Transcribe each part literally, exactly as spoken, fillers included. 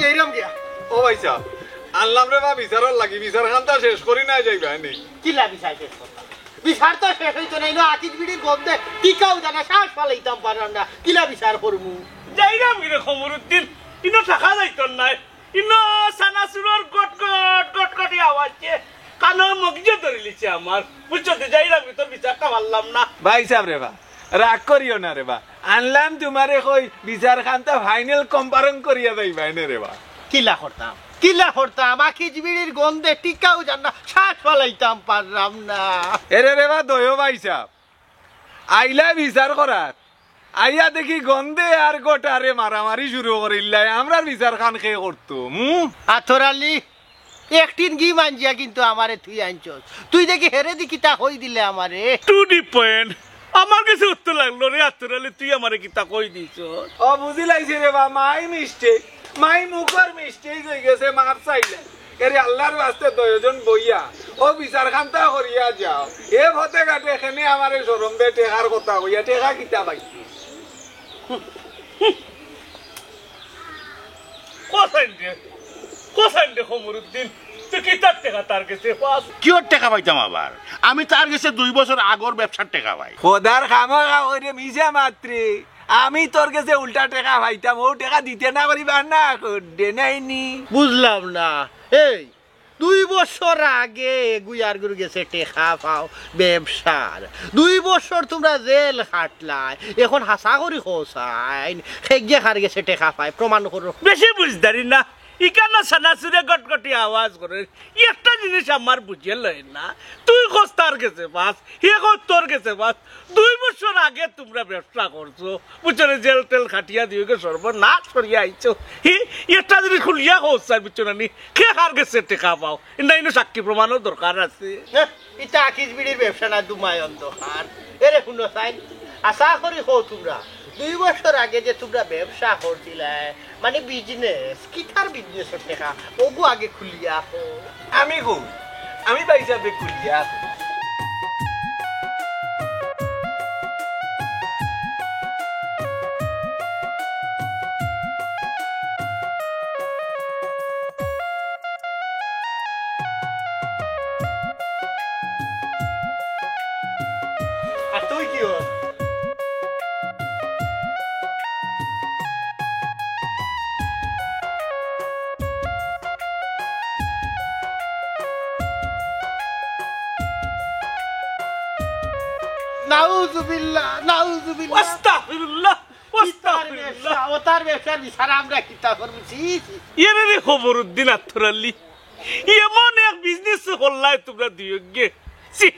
এইরাম গিয়া। ও ভাইসাব, আনলাম রেবা বিচারর লাগি, বিচার খান্তা শেষ করি না যাইবা নি। কিলা বিচার শেষ করতাম? বিচার তো শেষ অইতো নায়, ইনো আকিজ বিড়ির গন্ধে টিকাও জানা শ্বাস ফালাইতাম পারলাম না। কিলা বিচার করমু? যাইরাম গিরে খমরুদ্দিন, ইনো থাকা যাইতো নায়। ইনো সানাসুরর গট গট গট গটি আওয়াজে কানর মগজে ধরিলিছে আমার। বুঝছো তো, যাইরাম গি, তোর বিচারটা পারলাম না। ভাইসাব রেবা, রাগ করিও না রেবা, আনলাম তুমারে কই বিচার খান্তা ফাইনাল কম্পারং করিয়া যাইবা এনে রেবা। কিলা করতাম, কিলা করতাম, আকিজ বিড়ির গন্ধে টিকাও জানা শ্বাস ফালাইতাম পারলাম না। এরে রেবা দয় ভাইসাব, আইলা বিচার করাত, আইয়া দেখি গন্ধে আর গটারে মারামারি শুরু করিল্লায়, আমরার বিচার খান কে করতো? হুম? আতর আলী, একটিন গি মানজিয়া কিন্তু আমারে তুই আনছস। তুই দেখি হেরে দি কিতা কই দিলে আমারে। To the point। আমার গেছে উত্তর লাগলো রে আতর আলী, তুই আমারে কিতা কই দিছস? ও বুঝিলাইছি রেবা, my mistake, my মুখর mistake অইগেছে, মাফ চাইলাম। এরে আল্লার ওয়াস্তে দুইজন বইয়া ও বিচার খান্তা করিয়া যাও। এ পথে ঘাটে কেনে আমারে শরম দে, টেকার কথা কইয়া, টেকা কিতা পাইছি? কোথায় রে? কোথায় রে খমরুদ্দিন? তুই কিতার টেকা তার গেছে পাস? কিওর টেকা পাইতাম আবার? আমি তার গেছে দুই বছর আগর ব্যবসার টেকা পাই। খোদার খামাখা কইরে মিছা মাতরে। আমি তোর গেছে উল্টা টেকা পাইতাম, ও টেকা দিতে না করি বাহানা কররে নাইনি। বুঝলাম না। এই, দুই বছর আগে এগু ইয়ারগুর গেছে টেকা পাও ব্যবসার। দুই বছর তুমরা জেল খাটলায়, এখন হাছা করি কও চাইন, হেগিয়ে কার গেছে টেকা পায়, প্রমাণ করো। বেশি বুঝদারি না, ইকানো সানাসুরে গটগটি আওয়াজ করে। একটা জিনিস আমার বুঝে লয় না, তুই কস তার গেছে পাস, হে কয় তোর গেছে পাস। দুই বছর আগে তুমরা ব্যবসা করছো, বুঝছো নি, জেল টেল খাটিয়া দিওগে সর্বনাশ করিয়া আইছো। হি, একটা জিনিস খুলিয়া কও চাই, বুঝছো না নি? কে কার গেছে টেকা পাও? ইনো সাক্ষী প্রমাণর দরকার আছে। না, ইটা আকিজ বিড়ির ব্যবসা না, দুমাই অন্ধকার। এরে হুনো চাইন, আশা করি কও তুমরা, দুই বছর আগে যে তুমরা ব্যবসা করছিলায়, মানে business, কিতার businessর টেকা? ওগু আগে খুলিয়া কও। আমি কই, আমি ভাইসাবে খুলিয়া কই। আর তুই কিওর? নাউজুবিল্লাহ, নাউজুবিল্লাহ। আস্তাগফিরুল্লাহ, ইতার আস্তাগফিরুল্লাহ। ব্যবসা, ওতার ব্যবসার বিচার আমরা কিতা করমু? ছি, ছি। এরে রে খবরউদ্দিন আতর আলী, এমন এক business করলায় তুমরা দুইওগে। ছি,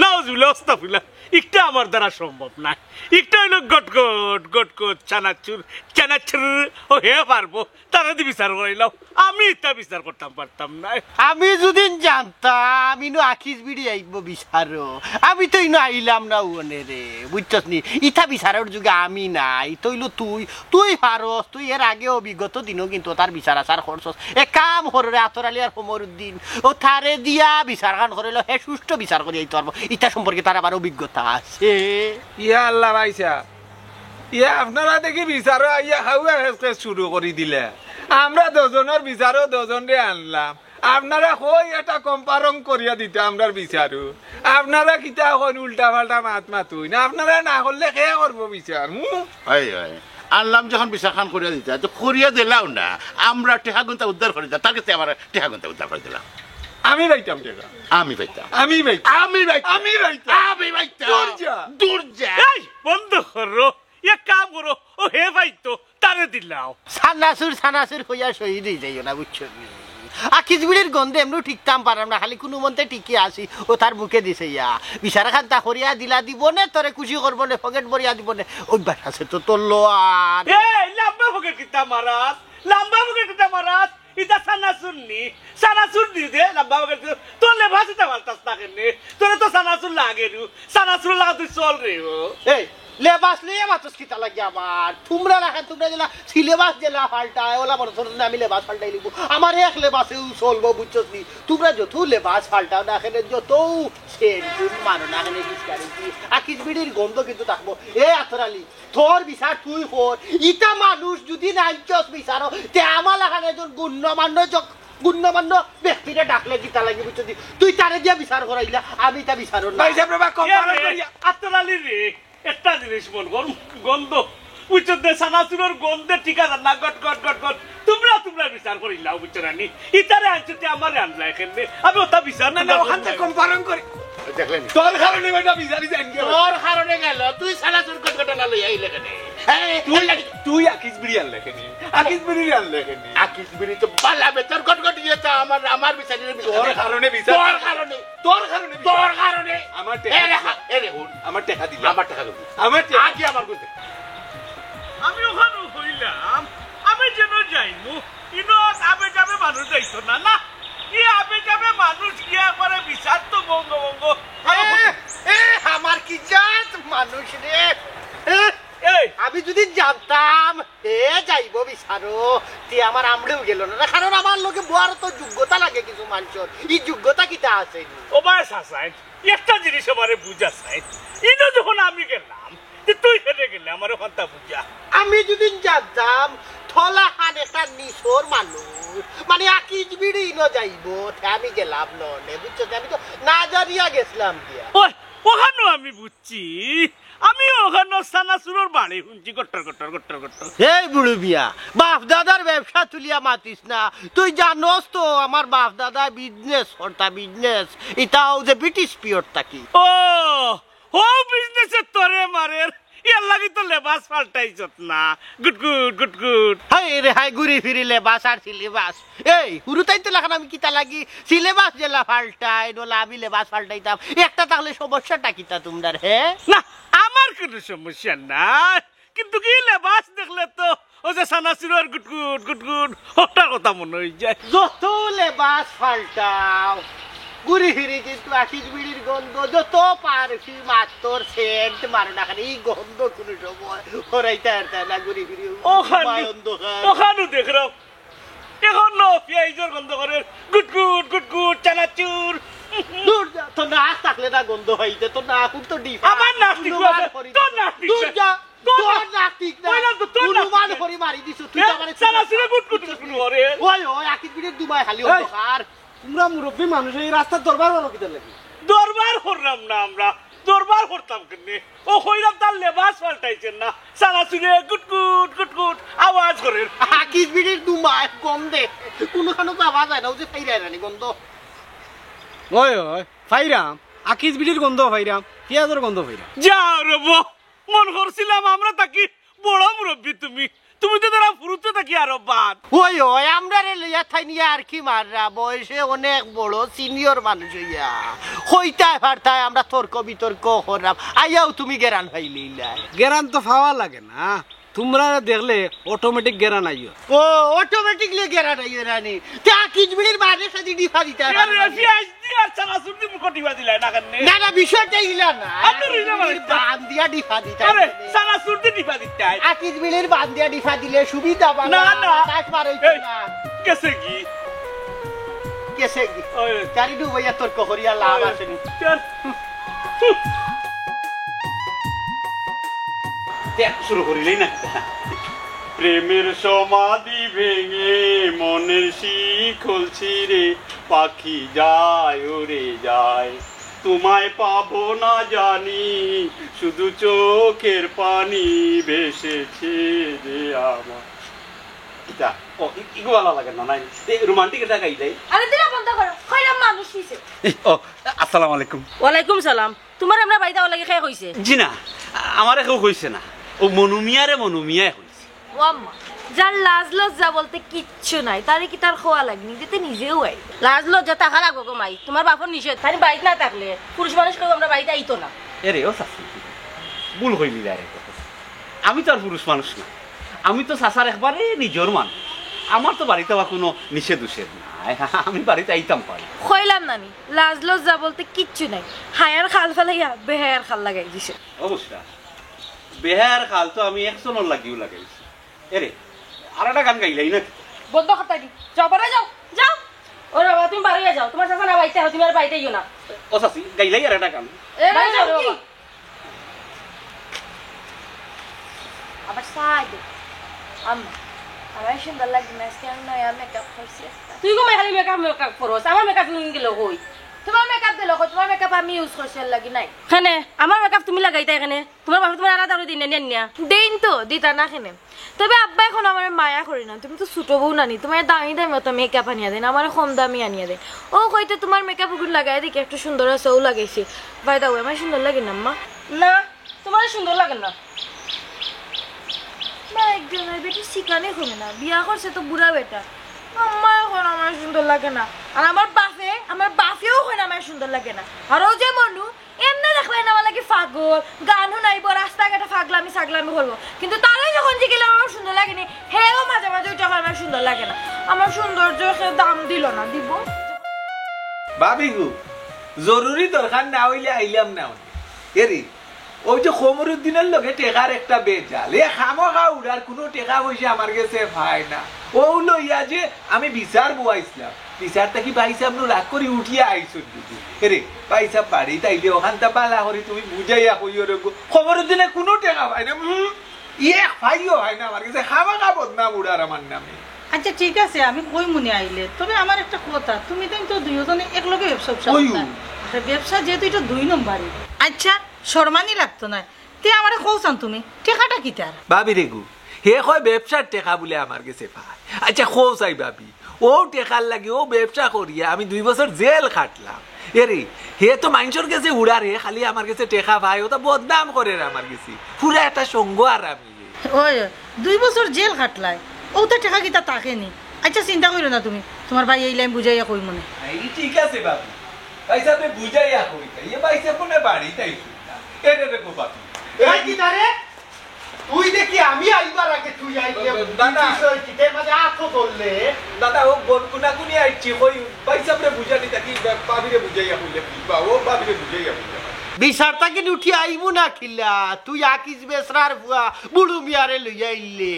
নাউজুবিল্লাহ, আস্তাগফিরুল্লাহ। ইকটা আমার দ্বারা সম্ভব নায়। ইকটা অইলো গটগট, গটগট, চানাচুর, চানাচুর, ও হে পারবো। তারে দি বিচার করাইলাও। আমি ইতা বিচার করতাম পারতাম নায়। আমি যুদি জানতাম, ইনো আকিজ বিড়ি আইবো বিচারো, আমি তো ইনো আইলাম না অনে রে, বুঝছস নি? ইতা বিচারর যুগে আমি নাই, ইতা অইলো তুই, তুই পারস, তুই এর আগে অভিজ্ঞতা দিনও কিন্তু তার বিচার আচার করছস। এক কাম কর রে, আতর আলী আর খবরউদ্দিন, ও তারে দিয়া বিচার খান করাইলাও, হে সুষ্ঠু বিচার করি আইতো পারবো। ইতা সম্পর্কে তার আবার অভিজ্ঞতা আছে। ইয়া আল্লাহ ভাইসাব, ইয়া আপনারা দেখি বিচারো আইয়া খাওয়া হেস খেস শুরু করি দিলা। আমরা দুইজনর বিচারো দুইজনরে আনলাম, আপনারা কই এটা কম্পারং করিয়া দিতা আমরার বিচারো। আপনারা কিতা কইন, উল্টা পাল্টা মাত মাতইন। আপনারা না করলে কে করবো বিচার? হুম? অয়, অয়। আনলাম যখন বিচার খান করিয়া দিতা, তো করিয়া দিলাও না। আমরা টেকা গুনতা উদ্ধার করি দিতা, তার গেছে আমার টেকা গুনতা উদ্ধার করি দিলাম। আমি পাইতাম টেকা। আমি পাইতাম। আমি পাইতাম। আমি পাইতাম। আমি পাইতাম। আমি পাইতাম। দূর যা। দূর যা। এই, বন্ধ করো। এক কাম করো, ও হে পাইতো, তারে দিলাও। সানাসুর, সানাসুর কইয়া শহীদ অই যাইও না, বুঝছো নি? আকিজ বিড়ির গন্ধে এমনেও টিকতাম পারলাম না, খালি কুনুমন্তে টিকি আছি, ও তার মুখে দিছে ইয়া। বিচার খান্তা করিয়া দিলা দিবো নে, তোরে খুশি করবো নে, পকেট ভরিয়া দিবো নে। অভ্যাস আছে তো তোর লওয়ার। এই, লাম্বা পকেট কিতা মারাস? লাম্বা পকেট কিতা মারাস? ইতা সানাসুর নি, সানাসুর নি দে, লাম্বা পকেট। তোর লেবাস ইতা ফালতাস না কেনে? তোরে তো সানাসুর লাগে রু, সানাসুর লাগা তুই চল রে ও। এই, লেবাস লইয়া মাতস কিতা লাগি আবার? তুমরার লাখান তুমরা যেলা সিলেবাস যেলা পাল্টায়, অলা মনে করো না আমি লেবাস পাল্টাইলিমু। আমার এক লেবাসেউ চলবো, বুঝছস নি? তুমরা যত লেবাস পাল্টাও না কেনে, যত সেন্ট মারো না কেনে, ফিচকারি দি, আকিজ বিড়ির গন্ধ কিন্তু থাকবো। এ আতর আলী, তোর বিচার তুই কর। ইতা মানুষ যুদি না আনছস বিচারো, তে আমার লাখান একজন গণ্যমান্য জ-, গণ্যমান্য ব্যক্তিরে ডাকলে কিতা লাগি, বুঝছস নি? তুই তারে দিয়া বিচার করাইলা, আমি তা বিচারো না। ভাই সাহেব রে বা, কম এ পালন রে, করিয়া। আতর আলী রে, একটা জিনিস মন কর, গন্ধ, বুঝছো নে? চানাচুরর গন্ধে ঠিক আছে না, গট গট গট গট। তুমরা, তুমরা বিচার করিলাও, বুঝছো না নি? ইতারে আনছো তে আমারে আনলা কেনে? আমি অতা বিচার না, না, না, অখান থাকি কম পালন করি। দেখলেন? তোর কারণে বেটা বিচারি যাইন গেল। তোর কারণে গেল, তুই চানাচুর গটগটা না লইয়া আইলে কেনে? হ্যাঁ, তুই, আল্লাহ। তুই আকিজ বিড়ি আনলে কেনে? আকিজ বিড়ি আনলে কেনে? আকিজ বিড়ি তো বালা বে, তোর গটগটি দিয়ে তো আমার, আমার বিচারি রে বিচার। তোর কারণে বিচার। তোর কারণে। তোর কারণে বিচার। তোর কারণে। আমার টেকা এ রে দিলা। হা-, এ রে হুন। আমার টেকা দিলা। আমার টেকা দিলা। আমার টেকা। আগে আমার বুঝে। আমি অখানো কইলাম, আমি যেন যাইমু, ইনো আবে যাবে মানুষ যাইতো না, না। কি আবে যাবে মানুষ গিয়া করে বিচার তো বঙ্গ বঙ্গ। এ, এ, আমার কি জাত মানুষ রে। এ, এই। আমি যুদি জানতাম, এ যাইবো বিচারো, তে আমার আমড়েও গেল না। না, কারণ আমার লগে বওয়ার তো যোগ্যতা লাগে কিছু মানষর। ই যোগ্যতা কিতা আছে নি? ও ভাই চাচাইন, একটা জিনিস আমারে বুঝা চাইন। ইনো যখন আমি গেলাম, তে তুই কেনে গেলে আমারে অখানতা বুঝা। আমি যুদি জানতাম, তোর লাখান একটা নিচর মানুষ, মানে আকিজ বিড়ি ইনো যাইবো, তে আমি গেলাম না নে, বুঝছো? আমি তো না জানিয়া গেছলাম গিয়া। ওই, অখানো আমি বুঝছি। আমি অখানো চানাচুরর বাড়ি হুনছি, গট্টর, গট্টর, গট্টর, গট্টর। এই বুড়ো মিয়া, বাপ দাদার ব্যবসা তুলিয়া মাতিস না। তুই জানোস তো আমার বাপ দাদা বিজনেস করতা, বিজনেস। ইতাও যে ব্রিটিশ পিরিয়ড থাকি। ও, ও বিজনেসে তোরে মারের, ইয়ার লাগি তো লেবাস পাল্টাইছত না। গুটগুট, গুটগুট। হায় রে হায়, ঘুরি ফিরি লেবাস আর সিলেবাস। এই, হুরুতাইন্তর লাখান আমি কিতা লাগি সিলেবাস যেলা পাল্টাই, নলা আমি লেবাস পাল্টাইতাম। একটা থাকলে সমস্যাটা কিতা তুমরার, হে? না, আমার কুনু সমস্যা নাই। কিন্তু কি লেবাস দেখলে তো ও যে চানাচুরর গুটগুট, গুটগুট, অটার কথা মনো অইযায়। যত লেবাস পাল্টাও, ঘুরি ফিরি কিন্তু আকিজ বিড়ির গন্ধ, যত পারফিউম, আতর, সেন্ট মারো না কেনে, ই গন্ধ কুনু সময় হরাইতা পারতায় না ঘুরি ফিরি। অখানো, অন্ধকার। অখানো দেখরাম। অখন নু পিয়াইজর গন্ধ করের, গুটগুট, গুটগুট, চানাচুর। দূর যা, তোর নাক থাকলে না গন্ধ পাইতে, তোর নাক তো ডিফা। আমার নাক ঠিক আছে, তোর নাক ঠিক আছে। দূর যা, তোর নাক ঠিক না। কইলাম তো, তোর নাক ঠিক আছে। মারি দিছো, তুই তো আমারে চানাচুরে গুটগুট, গুটগুট করে। ওই, ওই, আকিজ বিড়ির দুমায় খালি এই। অন্ধকার। তুমরা মুরব্বি মানুষ, ই রাস্তাত দরবার করো কিতার লাগি? দরবার কররাম না আমরা, দরবার করতাম কেনে? ও কইরাম তার লেবাস পাল্টাইছে না, চানাচুরে গুটগুট গুটগুট আওয়াজ করের। আকিজ বিড়ির দুমায় গন্ধে কুনুখানো যাওয়া যায় না, ও যে ফাইরায় না নি গন্ধ। ওই, ওই, ফাইরাম, আকিজ বিড়ির গন্ধ ফাইরাম, পিয়াজর গন্ধ ফাইরাম। যাও রে বা, মনো করছিলাম আমরা থাকি বড় মুরব্বি তুমি, তুমি তো তারা ফুরুতে থাকি আরো বাদ। ওই, ওই, আমরারে লইয়া থাইন ইয়ার্কি মাররা, বয়সে অনেক বড়, সিনিয়র মানুষ অইয়া। কইতায় পারতায় আমরা তর্ক বিতর্ক কররাম, আইয়াও তুমি গেরান পাইলিলায়। গেরান তো পাওয়া লাগে না, তুমরারে দেখলে অটোমেটিক গেরান আইও। ও, অটোমেটিকলি গেরান আইও না নি? তে আকিজ বিড়ির বাদে সাজি ডিফা দিতায় পারো না নি? আর চানাচুর দি মুখো ডিফা দিলায় না কেনে? না, না, বিষয়টা ইলা না। আপনি রইলে আকিজ বিড়ির বাদ দিয়া ডিফা দিতায়। আরে, চানাচুর দি ডিফা দিতায়। আকিজ বিড়ির বাদ দিয়া ডিফা দিলে সুবিধা বালা, না, না। বাতাস বার অইতো এই, না। গেছে কি? গেছে কি? ওই। চারি ডুবাইয়া তর্ক করিয়া লাভ ওই। আছে নি? চার। ত্যাগ শুরু করিলেই না। প্রেমের সমাধি ভেঙে মনের শিকল ছিঁড়ে পাখি যায় উড়ে যায়, তোমায় পাবো না জানি, শুধু চোখের পানি ভেসেছে যে আমার। কিতা? ও, ই-, ইগু ভালা লাগে না, নাই? এই রোমান্টিক এটা গাইলাই। আরে দিলা বন্ধ করো, কইলাম মানুষ নিছে। এই, ও, আসসালামু আলাইকুম। ওয়ালাইকুম সালাম। তুমারে আমরার বাড়িত আওয়ার লাগি কে কইছে? জি না, আমারে কেউ কইছে না। ও মনু মিয়ারে মনু মিয়ায় কইছে। ও আম্মা, যার লাজ লজ্জা বলতে কিচ্ছু নাই, তারে কিতা আর কওয়া লাগেনি, যে তে নিজেউ আইল। লাজ লজ্জা থাকা লাগবো গো মাই, তুমার বাপর নিষেধ। তাইন বাড়িত না থাকলে পুরুষ মানুষ কেউ আমরার বাড়িত আইতো না। এরে, ও চাচি, ভুল কইলিলায় রে। আমি তো আর পুরুষ মানুষ না, আমি তো চাচার একবারে নিজর মানুষ। আমার তো বাড়িত আবার কুনু নিষেধ উষেধ নাই, আমি বাড়িত আইতাম পারি। কইলাম না নি, লাজ লজ্জা বলতে কিচ্ছু নাই। হায়ার খাল ফালাইয়া বেহায়ার খাল লাগাই দিছে। অবস্থা, বেহায়ার খাল তো আমি একজনর লাগিও লাগাইছি। এরে, আর একটা গান গাইলাই না? বন্ধ করতা কি? যাও, বারে যাও, যাও। ওরে বাবা, তুমি বারইয়া যাও, তোমার চাচা না বাইতে হয়, তুমি আর বাইতে ইও না। ও চাচি, গাইলাই আর একটা গান। এ, বারে যাও রে বাবা। আবার সাইডে। আম্মা, আমার সুন্দর লাগে না, আজকে আমি নয়া মেকআপ করছি একটা। তুই গো মাই খালি মেকআপ, মেকআপ করস, আমার মেকআপ নিন গেল কই? তোমার মেকআপ দিল কই? তোমার মেকআপ আমি ইউজ করছি, আর লাগি নাই। কেনে? আমার মেকআপ তুমি লাগাইতায় কেনে? তোমার বাপে তোমার আলাদা করে দিন না, নিয়া নিয়া। দেইন তো, দিতা না কেনে? তবে আব্বা এখন আমার মায়া করি না, তুমি তো ছোট বউ নানি, তোমার দামি দামি অত মেকআপ আনিয়া দেন, আমার কম দামি আনিয়া দেন। ও কইতে তোমার মেকআপ ওগুলো লাগাই দেখি একটু সুন্দর আছে, ও লাগাইছে। বাই দা ওয়ে, আমার সুন্দর লাগে না আম্মা? না, তোমার সুন্দর লাগে না। না, একজন ওই বেটি শিকানে কমে না, বিয়া করছে তো বুড়া বেটা। আম্মা এখন আমার সুন্দর লাগে না, আর আমার বাপে, আমার বাপেও হয় না আমার সুন্দর লাগে না। আর ও যে মনু, এমনে দেখলাই না আমার লাগি পাগল, গান হুনাইবো, রাস্তাঘাটে পাগলামি ছাগলামি করবো, কিন্তু তারে যখন জিগিলে আমার সুন্দর লাগে নি, হেও মাঝে মাঝে ওইটা আমার সুন্দর লাগে না। আমার সৌন্দর্য সে দাম দিল না, দিব। ভাবি গো, জরুরি দরকার না অইলে আইলাম না অনে। এরে, ওই যে কমরুদ্দিনর লগে টেকার একটা বেজাল, এ খামোখা উড়ার কুনু টেকা পয়সা আমার গেছে পায় না। ও লইয়া যে আমি বিচার বওয়াইছলাম, বিচার থাকি ভাইসাব নু রাগ করি উঠিয়া আইছইন বুঝি। এরে, ভাইসাব বাড়িত আইলে অখানতা বালা করি তুমি বুঝাইয়া কইও রে গো। কমরুদ্দিনে কুনু টেকা পায় না, উম, এক পাইও পায় না আমার গেছে, খামোখা বদনাম উড়ার আমার নামে। আচ্ছা, ঠিক আছে, আমি কইমুনে আইলে। তবে আমার একটা কথা, তুমি তাইন তো দুইওজনে একলগে ব্যবসা ব্যবসা করতায়। আরে ব্যবসা যেহেতু এটা দুই নম্বরই। আচ্ছা, শরমানি লাগতো নায়। তে আমারে কওছান তুমি, টেকাটা কিতার? ভাবি রে গু, হে কয় ব্যবসার টেকা বুলে আমার গেছে পায়। আচ্ছা, কও চাই ভাবি, ও টেকার লাগি ও ব্যবসা করিয়া আমি দুই বছর জেল খাটলাম। এরে, হে তো মাইনষর গেছে উড়ার, হে খালি আমার গেছে টেকা পায়, ও তো বদনাম করের আমার গেছে। পুরা একটা সঙ্গ আর আমি। ওই, দুই বছর জেল খাটলায়, ও তো টেকা কিতা থাকে নি। আচ্ছা, চিন্তা করিও না তুমি, তোমার ভাই আইলে আমি বুঝাইয়া কইমুনে। এই ঠিক আছে ভাবি, ভাইসাবে বুঝাইয়া কইতা, ইয়ে ভাইসাব মনে বাড়িত আইছইন না। এরে রে গো ভাবি। এই কিতা রে? তুই দেখি আমি আইবার আগে তুই আইলে দাদা। কি বিষয় কি? এর মাঝে আতো ধরলে। দাদা, ও বন কুনাকুনি আইছি, কই ভাইসাবরে বুঝানি থাকি, বা-, ভাবিরে বুঝাইয়া কইলে কি বা, ও ভাবিরে বুঝাইয়া কইলে। বিচার থাকি উঠি আইমু না কিলা? তুই আকিজ বেসরার ফুয়া বুড়ু মিয়ারে লইয়া আইলে,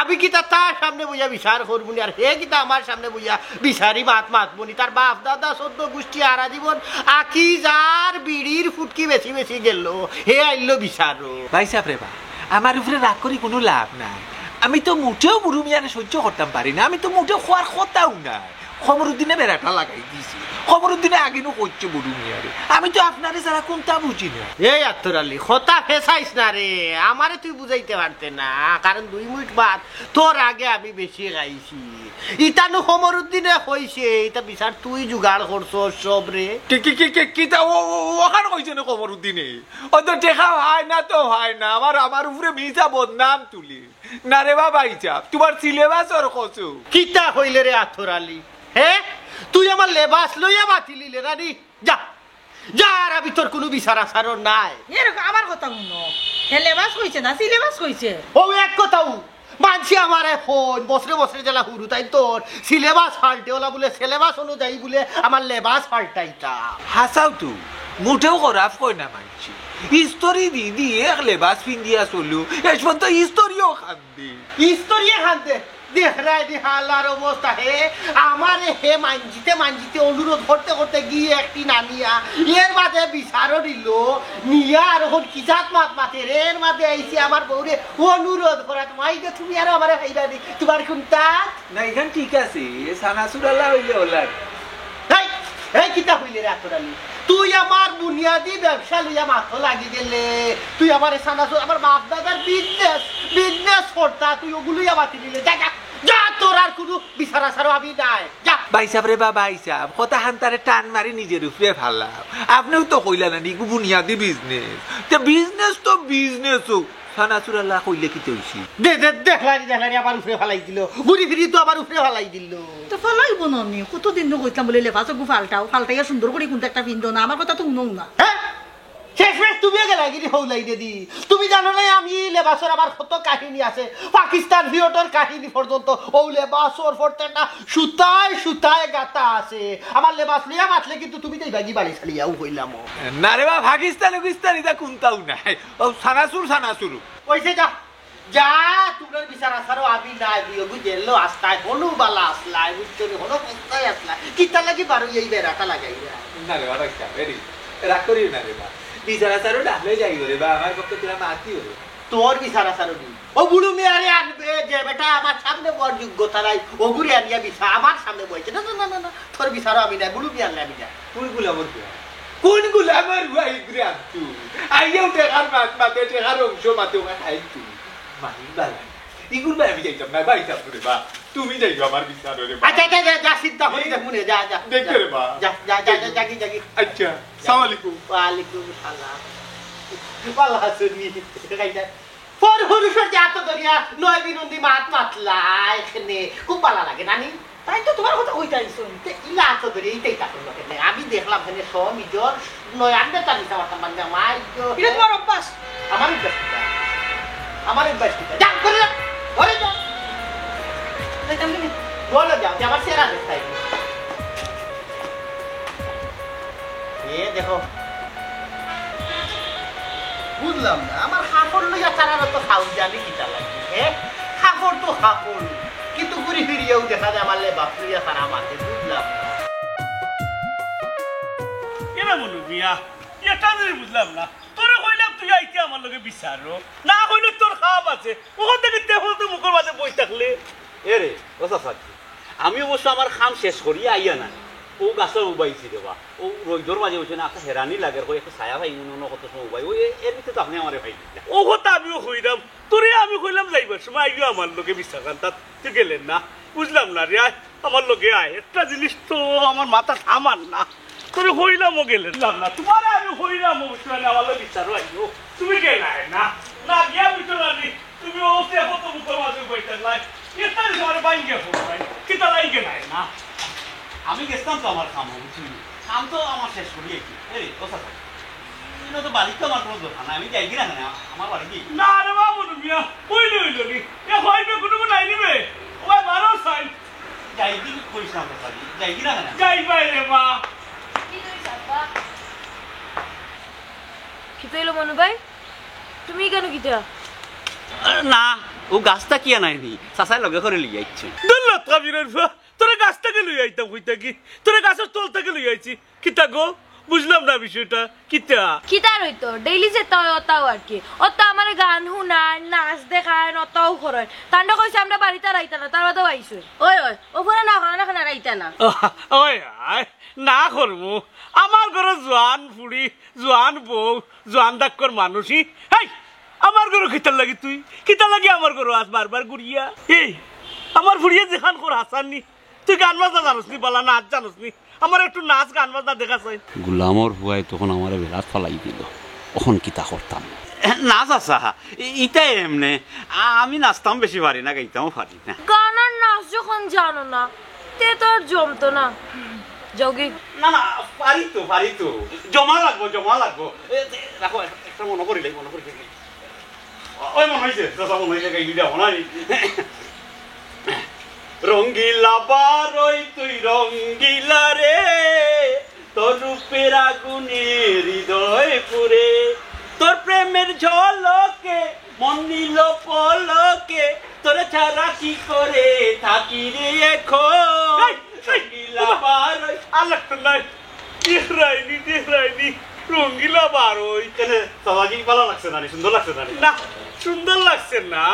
আমি কিতা তার সামনে বইয়া বিচার করমুনি? আর হে কিতা আমার সামনে বইয়া বিচারি মাত মাতমুনি? তার বাপ দাদা চোদ্দ গুষ্টি হারা জীবন আকিজ আর বিড়ির ফুটকি বেশি বেশি গেল, হে আইলো বিচারো। ভাইসাব রে বা, আমার উপরে রাগ করি কুনু লাভ নাই। আমি তো মুটেও বুড়ু মিয়ারে সহ্য করতাম পারি না, আমি তো মুটেও কওয়ার কথাউ নায়। কমরুদ্দিনে বেড়াটা লাগাই দিছে, কমরুদ্দিনে আগে নু কইছে বুড়ু মিয়ারে, আমি তো আপনারে ছাড়া কুনতা বুঝি না। এই আতর আলী, কথা ফেসাইস না রে, আমারে তুই বুঝাইতে পারতে না, কারণ দুই মিনিট বাদ তোর আগে আমি বেশি খাইছি। ইতা নু কমরুদ্দিনে কইছে, ইতা বিচার তুই জোগাড় করছস সব রে। কি, কি, কি, কি, কিতা ও, ও, অখান কইছে নি কমরুদ্দিনে? ও তো টেকা পায় না তো পায় না, আমার, আমার উপরে মিছা বদনাম তুলে। না রে বা ভাইসাব, তোমার সিলেবাসর কসম। কিতা কইলে রে আতর আলী? হে? তুই আমার লেবাস লইয়া মাতিলিলে না নি? যা, যা, আর আমি তোর কুনু বিচার আচারও নাই। এরকম আমার কথা হুনো। হে লেবাস কইছে না, সিলেবাস কইছে। ও এক কথাউ, মানষে আমারে কইন, বছরে বছরে যেলা হুরুতাইন্তর সিলেবাস পাল্টে, ওলা বুলে সিলেবাস অনুযায়ী বুলে আমার লেবাস পাল্টাইতা। হাছাউ তো, মুটেও খরাপ কয় না মানষে। ইস্তরি দি দি এক লেবাস পিন্দিয়া চলু, এ পর্যন্ত ইস্তরিও কান্দে। ইস্তরিয়ে কান্দে? দেখরায়নি হালার অবস্থা হে, আমারে হে মানজিতে মানজিতে অনুরোধ করতে করতে গিয়ে একটি নামিয়া, এর বাদে বিচারও দিল, নিয়া আর অখন কিজাত মাত মাতের, এর বাদে আইছে আমার বউরে অনুরোধ করাত, মাই গো তুমি আর আমারে পাইরায়নি, তোমার কুনতা? না, ইখান ঠিক আছে, সানাসুরালা অইলে ওলার। এই, এই কিতা কইলে রে আতর আলী? তুই আমার বুনিয়াদি ব্যবসা লইয়া মাতো লাগি গেলে, তুই আমার সানাসুর, আমার বাপ দাদার বিজনেস, বিজনেস করতা, তুই ওগুলোই আবার দিলে। যা, যা, যা, তোর আর কুনু বিচার আচারও আমি নাই। যা। ভাইসাব রে বা ভাইসাব, কথা হান্তারে টান মারি নিজের উপরে ফালাও। আপনেও তো কইলা না নি, ইগু বুনিয়াদি বিজনেস। তে বিজনেস তো বিজনেস হোক। সানাসুরালা কইলে কিতা অইছে? দে, দে, দেখলায়নি, দেখলায়নি, আবার উপরে ফালাই দিল। ঘুরি ফিরি তো আবার উপরে ফালাই দিল। তো ফালাইবো না নি? কতদিন নু কইতাম বুলে, লেবাস ওগু ফাল্টাও, ফাল্টাইয়া সুন্দর করি কুনতা একটা পিন্দো না, আমার কথা তো হুনো না। হ্যাঁ? শেষ বেশ, তুমিও গেলাগিরি হউ লাইনে দি। তুমি জানো না, আমি লেবাসর আমার কত কাহিনী আছে, পাকিস্তান পিরিয়ডর কাহিনী পর্যন্ত। ও লেবাসর প্রত্যেকটা সুতায় সুতায় গাতা আছে। আমার লেবাস লইয়া মাতলে কিন্তু তুমি যাইবাগি বাড়ি ছাড়িয়াও কইলাম। না রে বা, পাকিস্তান উকিস্তান ইতা কুন্তাও নাই। ও সানাসুর সানাসুর। ওই যে যা, যা, তুমরার বিচার আচারও আমি নাই, দুই অগু জেলও আছলায়, হনু বালা আছলায়, বুঝছো নি, হনু কস্তায় আছলায়। কিতা লাগি বারো এই বেড়াটা লাগাইরা? না রে বা, রাগ করি, রাগ করিও না রে বা। বিচার আচারও ডাকলে যাই রে বা, আমার পক্ষে তোরা মাতি হবে। তোর বিচার আচারও দি। ও বুড়ো মিয়ারে আনবে, যে বেটা আমার সামনে বওয়ার যোগ্যতা নাই, ওগুরে আনিয়া বিচার আমার সামনে বইছে। না, না, না, না, না, তোর বিচারও আমি নাই, বুড়ো মিয়ার আমি নাই। তুই গুলামর পুয়া। কোন গুলামর পুয়া ইগুরে আনতু? আইয়াও টেকার মাত মাতে, টেকার অংশ মাতে, ওখানে খাই তুই। মানি বালা। ইগুর ভাই আমি যাইতাম না, ভাই যাবো রে বা। তুমি যাইও আমার বিচারও রে বা। আচ্ছা, যা, যা, যা, চিন্তা করি দেখ মনে, যা, যা, দেখবে যা। রে বা। যা, যা, যা, যা, যাগি, যাগি। আচ্ছা, সালাম আলাইকুম। ওয়ালাইকুম সালাম। ভালা আছো নি? খাইতা। পর পুরুষর যে আত ধরিয়া নয় বিনন্দি মাত মাতলা এখানে। খুব ভালা লাগে, নানি? তাই তো তোমার কথা কইতে আইছুন। তে ইলা আত ধরিয়া ইটাই তা করলো কেনে? আমি দেখলাম এখানে সব ইজর নয় আনবে তার মিছা মারতাম পারবে। আমার ইজর এটা তোমার অভ্যাস। আমার অভ্যাস কিতা? আমার অভ্যাস কিতা? যাও, করে যাও। ঘরে যাও। যাইতাম নি? বলো যাও, যে আমার সেরা দেখতে আইবো। এ দেখো, বুঝলাম না, আমার কাপড় লইয়া তারার তো খাও জানি কিতা লাগে, হ্যাঁ? কাপড় তো কাপড়, কিন্তু ঘুরি ফিরিয়াও দেখা যায় আমার লেবাস লইয়া তারা মাতে, বুঝলাম না। এরা মনু মিয়া, এটা আমি বুঝলাম না। তোরে কইলাম তুই আইতে আমার লগে বিচারো, না কইলে তোর কাম আছে, ওখান থেকে টেবল তো মুখের মাঝে বই থাকলে। এরে, ও চাচা, আমি অবশ্য আমার কাম শেষ করিয়া আইয়া না, ও গাছর উবাইছি রে বা, ও রইদর মাঝে বইছে না, একটা হেরানি লাগে, কই একটা ছায়া পাই মনে হয়, কত সময় উবাই, ওই এ-, এর ভিতরে তো আপনি আমারে পাই না। ও কথা আমিও কইলাম, তোরে আমি কইলাম যাইবার সময় আইও আমার লগে বিচার খান্তাত, তুই গেলেন না, বুঝলাম না রে, আয় আমার লগে আয়, একটা জিনিস তো আমার মাথা সামান না, তোরে কইলাম ও গেলেন না, তোমারে আমি কইলাম ও বুঝলাম না, আমার লগে বিচারও আইও, তুমি গেলায় না, না গিয়া বুঝছো না রে, তুমি ও সে কত মুখর মাঝে বইতে নাই। এটা তোমার বাইঙ্গে হোক ভাই। কিতা বাইঙ্গে নাই না? আমি গেছিলাম তো আমার কাম, বুঝলি? কাম তো আমার শেষ করি আইছি। এই, ও চাচা, তুই না তো বাড়িতে আমার কোনো দরকার নাই। আমি যাই কি না কেন? আমার বাড়ি কি? না রে বাবু, তুমি আর কইলে হইল নি। এ হইবে কোনো কোনো নাই নিবে। ও ভাই, বারো সাইড। যাই কি কইস না, চাচা, যাই কি না কেন? যাই ভাই রে বা। কি কইছ আব্বা? কিতা অইলো মনু ভাই? তুমি কেনে কিতা? না, ও গাছটা কিয়া নায়নি? চাচায় লগে করি লইয়া আইছে। দূর লত কাবিরের ফুয়া, তোরে গাছ থাকি লইয়া আইতাম কইতা কি? তোরে গাছর তল থাকি লইয়া আইছি। কিতা গো? বুঝলাম না বিষয়টা। কিতা? কিতা আর অইতো? ডেইলি যেতা অয় অতাউ আর কি। অতা আমারে গান হুনাইন, নাচ দেখাইন, অতাউ করইন। তানরে কইছি আমরা বাড়িত আর আইতা না, তার বাদেও আইছইন। ওই, ওই, ও ফুয়া না, অখান আর আইতা না। ওই, আয়, না করমু। আমার ঘরো জোয়ান ফুড়ি, জোয়ান বউ, জোয়ান দাক্কর মানুষ, ই? হেই, আমার ঘরো কিতার লাগি তুই? কিতার লাগি আমার ঘরো আস বারবার ঘুরিয়া? এই, আমার ফুড়িয়ে যেখান কর হাসাননি, তুই গান বাজনা জানোস নি, বালা নাচ জানোস নি? আমার একটু নাচ গান বাজনা দেখা চাই। গুলামর ফুয়ায় তখন আমারে বেড়াত ফালাই দিল, অখন কিতা করতাম? না চাচা, ই-, ইতা এমনে, আ-, আমি নাচতাম বেশি পারি না, গাইতামও পারি না। গান আর নাচ যখন জানো না, তে তো আর জমতো না। যাওগি? না, না, পারি তো, পারি তো। জমা লাগবো, জমা লাগবো। এ, এ, রাখো, একটা মনো করিলাই, মনো করিলাই। ওই মনো অইছে, চাচা মনো অইছে, গাইলি দেও, মনো অই। রঙ্গিলা বারই তুই রঙ্গিলা রে, তোর রূপের আগুনে হৃদয় পুড়ে, তোর প্রেমের ঝলকে মন নিল পলকে, তোরে ছাড়া কি করে থাকি রে এখন? এই, এই, রঙ্গিলা বারই। আর লাগতো নাই। দেখরায়নি, দেখরায়নি, রঙ্গিলা বারই। কেনে, চাচাজি ভালা লাগছে না নি? সুন্দর লাগছে না নি? না, সুন্দর লাগছে না।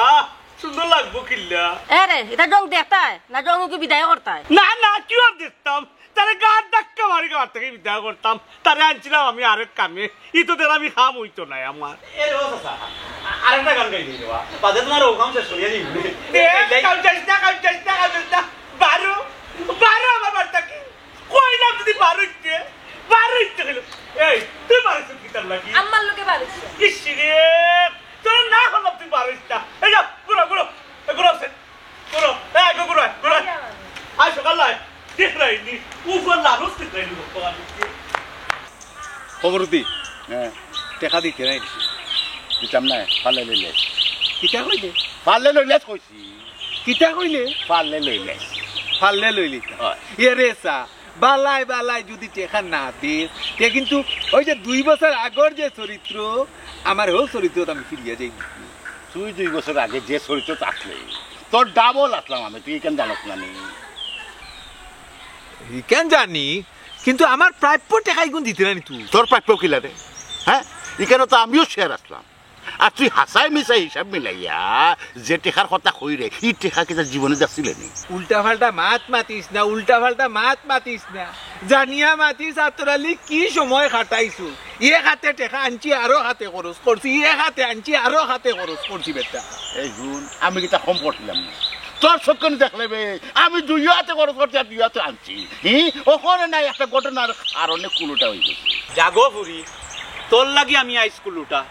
সুন্দর লাগবো কিল্লা? এ রে, ইতা জং দেখতায় না, জং ওকে বিদায় করতায়? না, না, কিওর দেখতাম? তারে গাত ধাক্কা মারি ঘর থাকি বিদায় করতাম। তারে আনছিলাম আমি আরেক কামে। ই তো দেখলাম ই কাম অইতো নায় আমার। এ রে ও চাচা, আ-, আরেকটা গান গাই দিই রে বা। বাদে তোমার ও কাম শেষ করিয়া দিই। দে, গাই, গাই। কাম চাইস না, কাম চাইস না, কাম চাইস না। বারো, বারো আমার বাড়ি থাকি। কইলাম যদি বারইতে, বারইতে কইলাম। এই, তুই বারইতে কিতার লাগি? আম্মার লগে বারইতে। ইস রে, তোর না হলাম তুই বারইতে। এই যা, ঘুরো, ঘুরো, এই ঘুরো আছে। ঘুরো, এই আগে ঘুরো, ঘুরো। আয় সকাল আয়, দেখরায়নি, উপর লারুস দেখরায়নি, ভগবান। খবর দি। হ্যাঁ। টেকা দিতে নায় নি? দিতাম না, পারলে লইলে। কিতা কইলে? পারলে লইলে কইছি। কিতা কইলে? পারলে লইলে। পারলে লইলে। হয়। এ রে সা, বালায় বালায় যুদি টেকা না দিস, তে কিন্তু ওই যে দুই বছর আগর যে চরিত্র, আমার হউ চরিত্রত আমি ফিরিয়া যাই। তুই দুই বছর আগে যে চরিত্রত আছলে, তোর ডাবল আছলাম আমি, তুই ইখান জানস না নি? ইখান জানি, কিন্তু আমার প্রাপ্য টেকা ইগুন দিতে নায় নি তুই। তোর প্রাপ্য কিলা রে? হ্যাঁ, ইখানো তো আমিও শেয়ার আছলাম। আর তুই হাছায় মিছায় হিসাব মিলাইয়া যে টেকার কথা কইরে, ই টেকা কিতা জীবনে দেখছিলে নি? উল্টা পাল্টা মাত মাতিস না, উল্টা পাল্টা মাত মাতিস না। জানিয়া মাতিস, আতর আলী কি সময় কাটাইছু। এক হাতে টেকা আনছি, আরো হাতে খরচ করছি, এক হাতে আনছি, আরো হাতে খরচ করছি বেটা। এই হুন, আমি কিতা কম করছিলাম নি? তোর চউখখান দেখলে বে, আমি দুই হাতে খরচ করছি আর দুই হাতে আনছি। হি, অখনে নাই একটা ঘটনার কারণে কুলোটা অই গেছে। জাগো ফুরি, তোর লাগি আমি আইজ কুলোটা।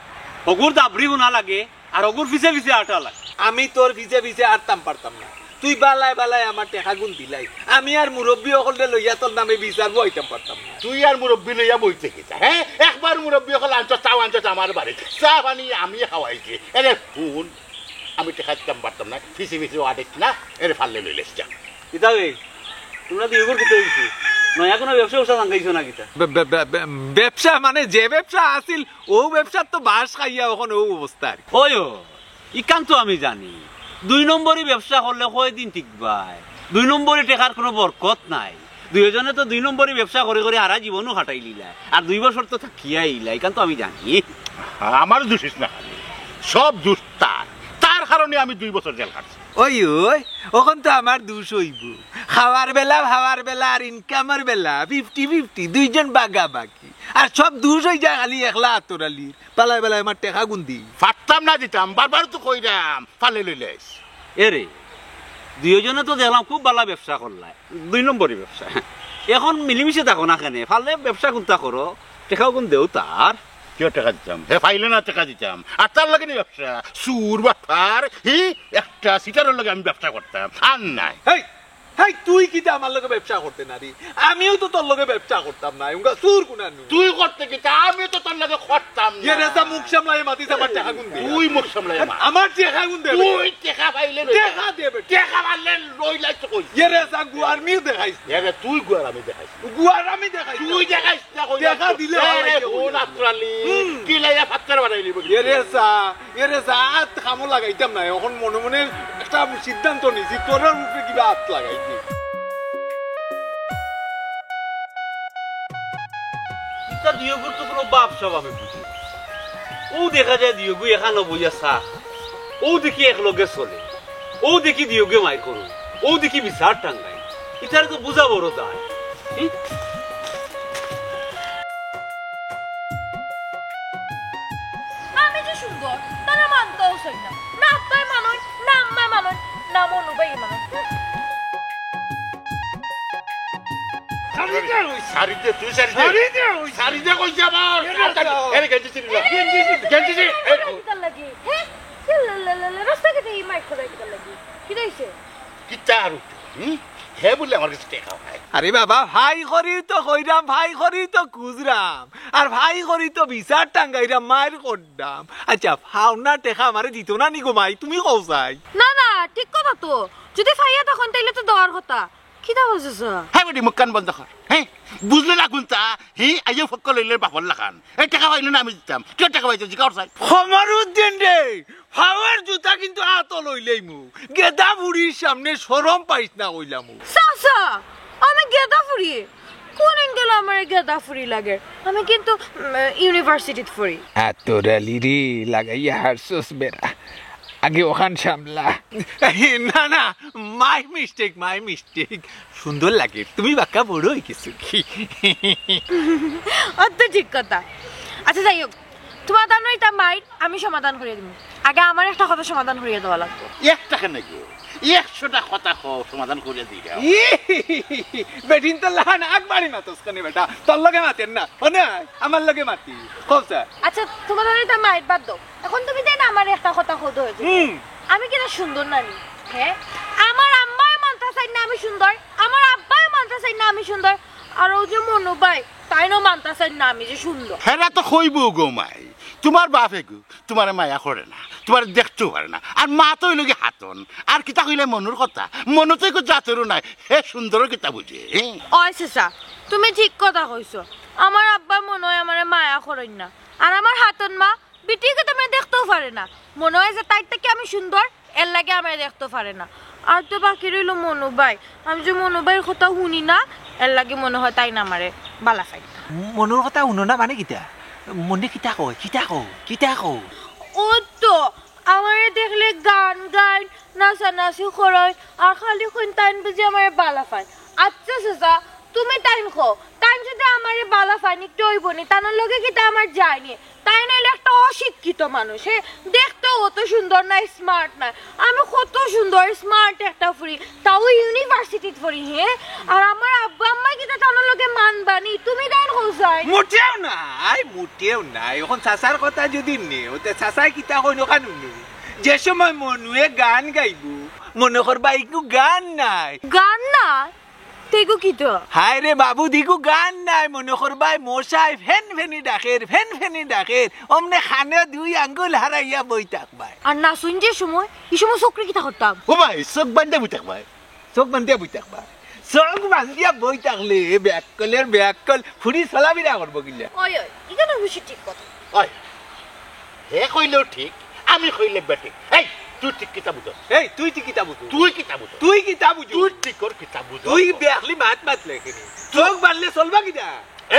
হগুর দাবড়ি হুনা লাগে, আর হগুর পিছে পিছে আটা লাগে। আমি তোর পিছে পিছে আটতাম পারতাম না। তুই বালায় বালায় আমার টেকাগুন দিলাই। আমি আর মুরব্বি অকলরে লইয়া তোর নামে বিচার বওয়াইতাম পারতাম না। তুই আর মুরব্বি লইয়া বইতে কিতা, হ্যাঁ? একবার মুরব্বি অকল আনছস, তাও আনছস আমার বাড়ি। চা পানি আমি খাওয়াইছি। এরে হুন, আমি টেকা দিতাম পারতাম না, পিছে পিছে আটিস না, এরে পারলে লইলে যা। কিতা বে? তুমরা দুইওগুর কিতা অইছে? নয়া কুনু ব্যবসা ব্যবসা সাঙ্গাইছো না কিতা? বে-, বে-, বে-, বে-, ব্যবসা মানে যে ব্যবসা আছিল, অউ ব্যবসার তো বাঁশ খাইয়া অখন অউ অবস্থা আর কি। ওই ও, ইখান তো আমি জানি। দুই নম্বরি ব্যবসা করলে কয়দিন টিকবায়? দুই নম্বরি টেকার কুনু বরকত নাই। দুইওজনে তো দুই নম্বরি ব্যবসা করি করি হারা জীবনও কাটাইলিলা, আর দুই বছর তো থাকিয়া আইলা, ইখান তো আমি জানি। আমার দুষিস না খালি, সব দুষ তার। তার কারণে আমি দুই বছর জেল খাটছি। ওই, ওই, অখন তো আমার দুষ অইবো। খাওয়ার বেলা, খাওয়ার বেলা আর ইনকামর বেলা ফিফটি ফিফটি, দুইজন বাগাবাগি। আর সব দুষ অই যায় খালি একলা আতর আলীর। বালায় বালায় আমার টেকাগুন দি। পারতাম না দিতাম, বারবার তো কইরাম, পারলে লইলাইস। এরে, দুইওজনে তো দেখলাম খুব বালা ব্যবসা করলায়, দুই নম্বরি ব্যবসা। অখন মিলিমিশে থাকো না কেনে, পারলে ব্যবসা কুনতা করো, টেকাগুন দেও তার। কিয় টেকা দিতাম? হে পাইলে না টেকা দিতাম। আর তার লগে নি ব্যবসা, চুর বাটপার, হি, একটা সিটারর লগে আমি ব্যবসা করতাম, আর নাই। হেই, হেই, তুই কিতা আমার লগে ব্যবসা করতে না রে? আমিও তো তোর লগে ব্যবসা করতাম না, উঙ্গা চুর কুনানু। তুই করতে কিতা? আমি তো তোর লগে করতাম না। এরে যা মুখ সামলাইয়া মাতিস, আমার টেকাগুন দে। তুই মুখ সামলাইয়া মাত। আমার টেকাগুন দে। তুই টেকা পাইলে লই। টেকা দে বে। টেকা পাইলে লইলাইস তো কই। এরে যা গুয়ার মিউ দেখাইস। এরে তুই গুয়ার আমি দেখাইস। গুয়ার আমি দেখাইস। তুই দেখাইস না কই। টেকা দিলে এরে হয় না, হুন আতর আলী। হুম। কিলাইয়া ফাত্তর বানাই নিব। এরে যা, এরে যা, আত কামো লাগাইতাম না। অখন মনে মনে একটা সিদ্ধান্ত নিছি, তোর উপরে কিবা আত লাগাইছি। ইতা দুইওগুর তো কুনু বাপ সাব আমি বুঝি না। অউ দেখা যায় দুইওগু এখানো বইয়া চা খায়। অউ দেখি একলগে চলে। অউ দেখি দুইওগুয়ে মাইর করইন। অউ দেখি বিচার টাঙ্গাইন। ইতারে তো বুঝা বড় দায়। হি? আমি যে সুন্দর, তারা মানতাউ চাইন না। না আব্বায় মানইন, না আম্মায় মানইন, না মনু ভাইয়ে মানইন। ছাড়ি দে, তুই ছাড়ি দে। ছাড়ি দে কইছি আবার। এরে গেঞ্জি ছিঁড়ি না। গেঞ্জি ছিঁড়ি। গেঞ্জি ছিঁড়ি। এই, কিতার লাগি? হে? লা, লা, লা, লা, রাস্তাঘাটে ই মাইর করায় কিতার লাগি? কিতা অইছে? কিতা আর অইতো? হুম? হে বুলে আমার গেছে টেকা পায়। আরে বাবা, ফাই করি তো কইরাম, ফাই করি তো খুজরাম, আর ফাই করি তো বিচার টাঙ্গাইরাম, মাইর কররাম। আচ্ছা, ফাওনা টেকা আমারে দিতো না নি গো মাই, তুমি কও চাই? না, না, ঠিক কথা তো। যুদি ফাইয়া থাকইন, তাইলে তো দেওয়ার কথা। কিতা কইছো, স্যার? হে বেটি, মুখখান বন্ধ কর। হে? বুঝলে না কুন্তা? হি, আইও ফক্কল অইলে বাপর লাখান। এই টেকা পাইলে না আমি দিতাম। কিয় টেকা পাইতো? জিকাও চাই। কমরুদ্দিন রে, ফাওর জুতা কিন্তু আতো লইলাইমু। গেদা ফুড়ির সামনে শরম পাইস না কইলামু। চাচা, আমি গেদা ফুড়ি? কুন এঙ্গেলো আমার গেদা ফুড়ি লাগে? আমি কিন্তু, উম, ইউনিভার্সিটিত পড়ি। আতর আলী রে, লাগাইয়া হারছস বেড়া। আগে অখান সামলা। না, না, my mistake, my mistake। সুন্দর লাগে, তুমি বাক্কা বড় অই গেছো কি? অত ঠিক কথা। আচ্ছা, যাই হোক, তুমার তানর ইতা মাইর আমি সমাধান করিয়া দিমু। আগে আমার একটা কথা সমাধান করিয়া দেওয়া লাগবো। একটা কেনে গো? একশোটা কথা কও, সমাধান করিয়া দিরাম। বেটিন তো লাখান আগ বাড়ি মাতস কেনে বেটা? তোর লগে মাতের না, অনে আয়, আমার লগে মাতি। কও স্যার। আচ্ছা, তুমার তানর ইতা মাইর বাদ দেও। অখন তুমি তাইন আমারে একটা কথা কও তো। হুম। আমি কিতা সুন্দর না নি? হে? আমার আম্মায় মানতা চাইন না আমি সুন্দর, আমার আব্বায় মানতা চাইন না আমি সুন্দর। আর অউ যে মনু ভাই, তাইনও মানতা চাইন না আমি যে সুন্দর। হেরা তো কইবো গো মাই, তুমার বাপে গো তুমারে মায়া করে না, তুমারে দেখতেও পারে না। আর মা তো অইলো গি হাতন, আর কিতা কইলে মনুর কথা, মনু তো একটু জাতরও নাই, হে সুন্দরর কিতা বুঝে, হে? ওই চাচা, তুমি ঠিক কথা কইছো। আমার আব্বা মনে হয় আমারে মায়া করইন না, আর আমার হাতন মা বিটিকে তো আমারে দেখতেও পারে না, মনে হয় যে তাইর থাকি আমি সুন্দর, এর লাগি আমারে দেখতেও পারে না। আর তো বাকি রইলো মনু ভাই, আমি যে মনু ভাইর কথা হুনি না, এর লাগি মনে হয় তাইন আমারে বালা পাইন না। মনুর কথা হুনো না মানে কিতা? মনে কিতা কয়, কিতা কয়, কিতা কয়? ও তো আমারে দেখলে গান গাইন, নাচানাচি করইন, আর খালি কইন তাইন বুঝি আমারে বালা পাইন। আচ্ছা চাচা, তুমি তাইন কও, তাইন যদি আমারে বালা পাইন, একটু অইবো নি, তানর লগে কিতা আমার যায়নি? তাইন অইলে একটা অশিক্ষিত মানুষ, হে? দেখতেও অত সুন্দর না, smart না। আমি কত সুন্দর, smart একটা ফুরি, তাও ইউনিভার্সিটিত পড়ি, হে? আর আমার আব্বা আম্মায় কিতা তানর লগে মানবা নি? তুমি তাইন কও চাই। মোটেও নায়, মোটেও নায়। অখন চাচার কথা যদি নেও, তে চাচায় কিতা কইন অখান হুনো। যে সময় মনুয়ে গান গাইবো, মনো করবা ইগু গান নায়। গান নায়? তে ইগু কিতা? হায় রে বাবু, ইগু গান নায়, মনো করবায় মশায় ফেন ফেনি ডাকের, ফেন ফেনি ডাকের। অমনে কানো দুই আঙ্গুল হারাইয়া বই থাকবায়। আর নাচইন যে সময়, ই সময় চউখরে কিতা করতাম? ও ভাই, চউখ বান্ধিয়া বই থাকবায়। চউখ বান্ধিয়া বই থাকবায়। চউখ বান্ধিয়া বই থাকলে বেআক্কলর বেআক্কল ফুরি চলাফিরা করবো কিলা? ওই, ওই, ইখান অবশ্য ঠিক কথা। ওই, হে কইলেও ঠিক, আমি কইলে বেঠিক। এই, তুই ঠিক কিতা বুঝস? এই, তুই ঠিক কিতা বুঝস? তুই কিতা বুঝস? তুই কিতা বুঝস? তুই ঠিকর কিতা বুঝস? তুই বেআক্কলি মাত মাতলে কেনে? চউখ বানলে চলবা কিতা?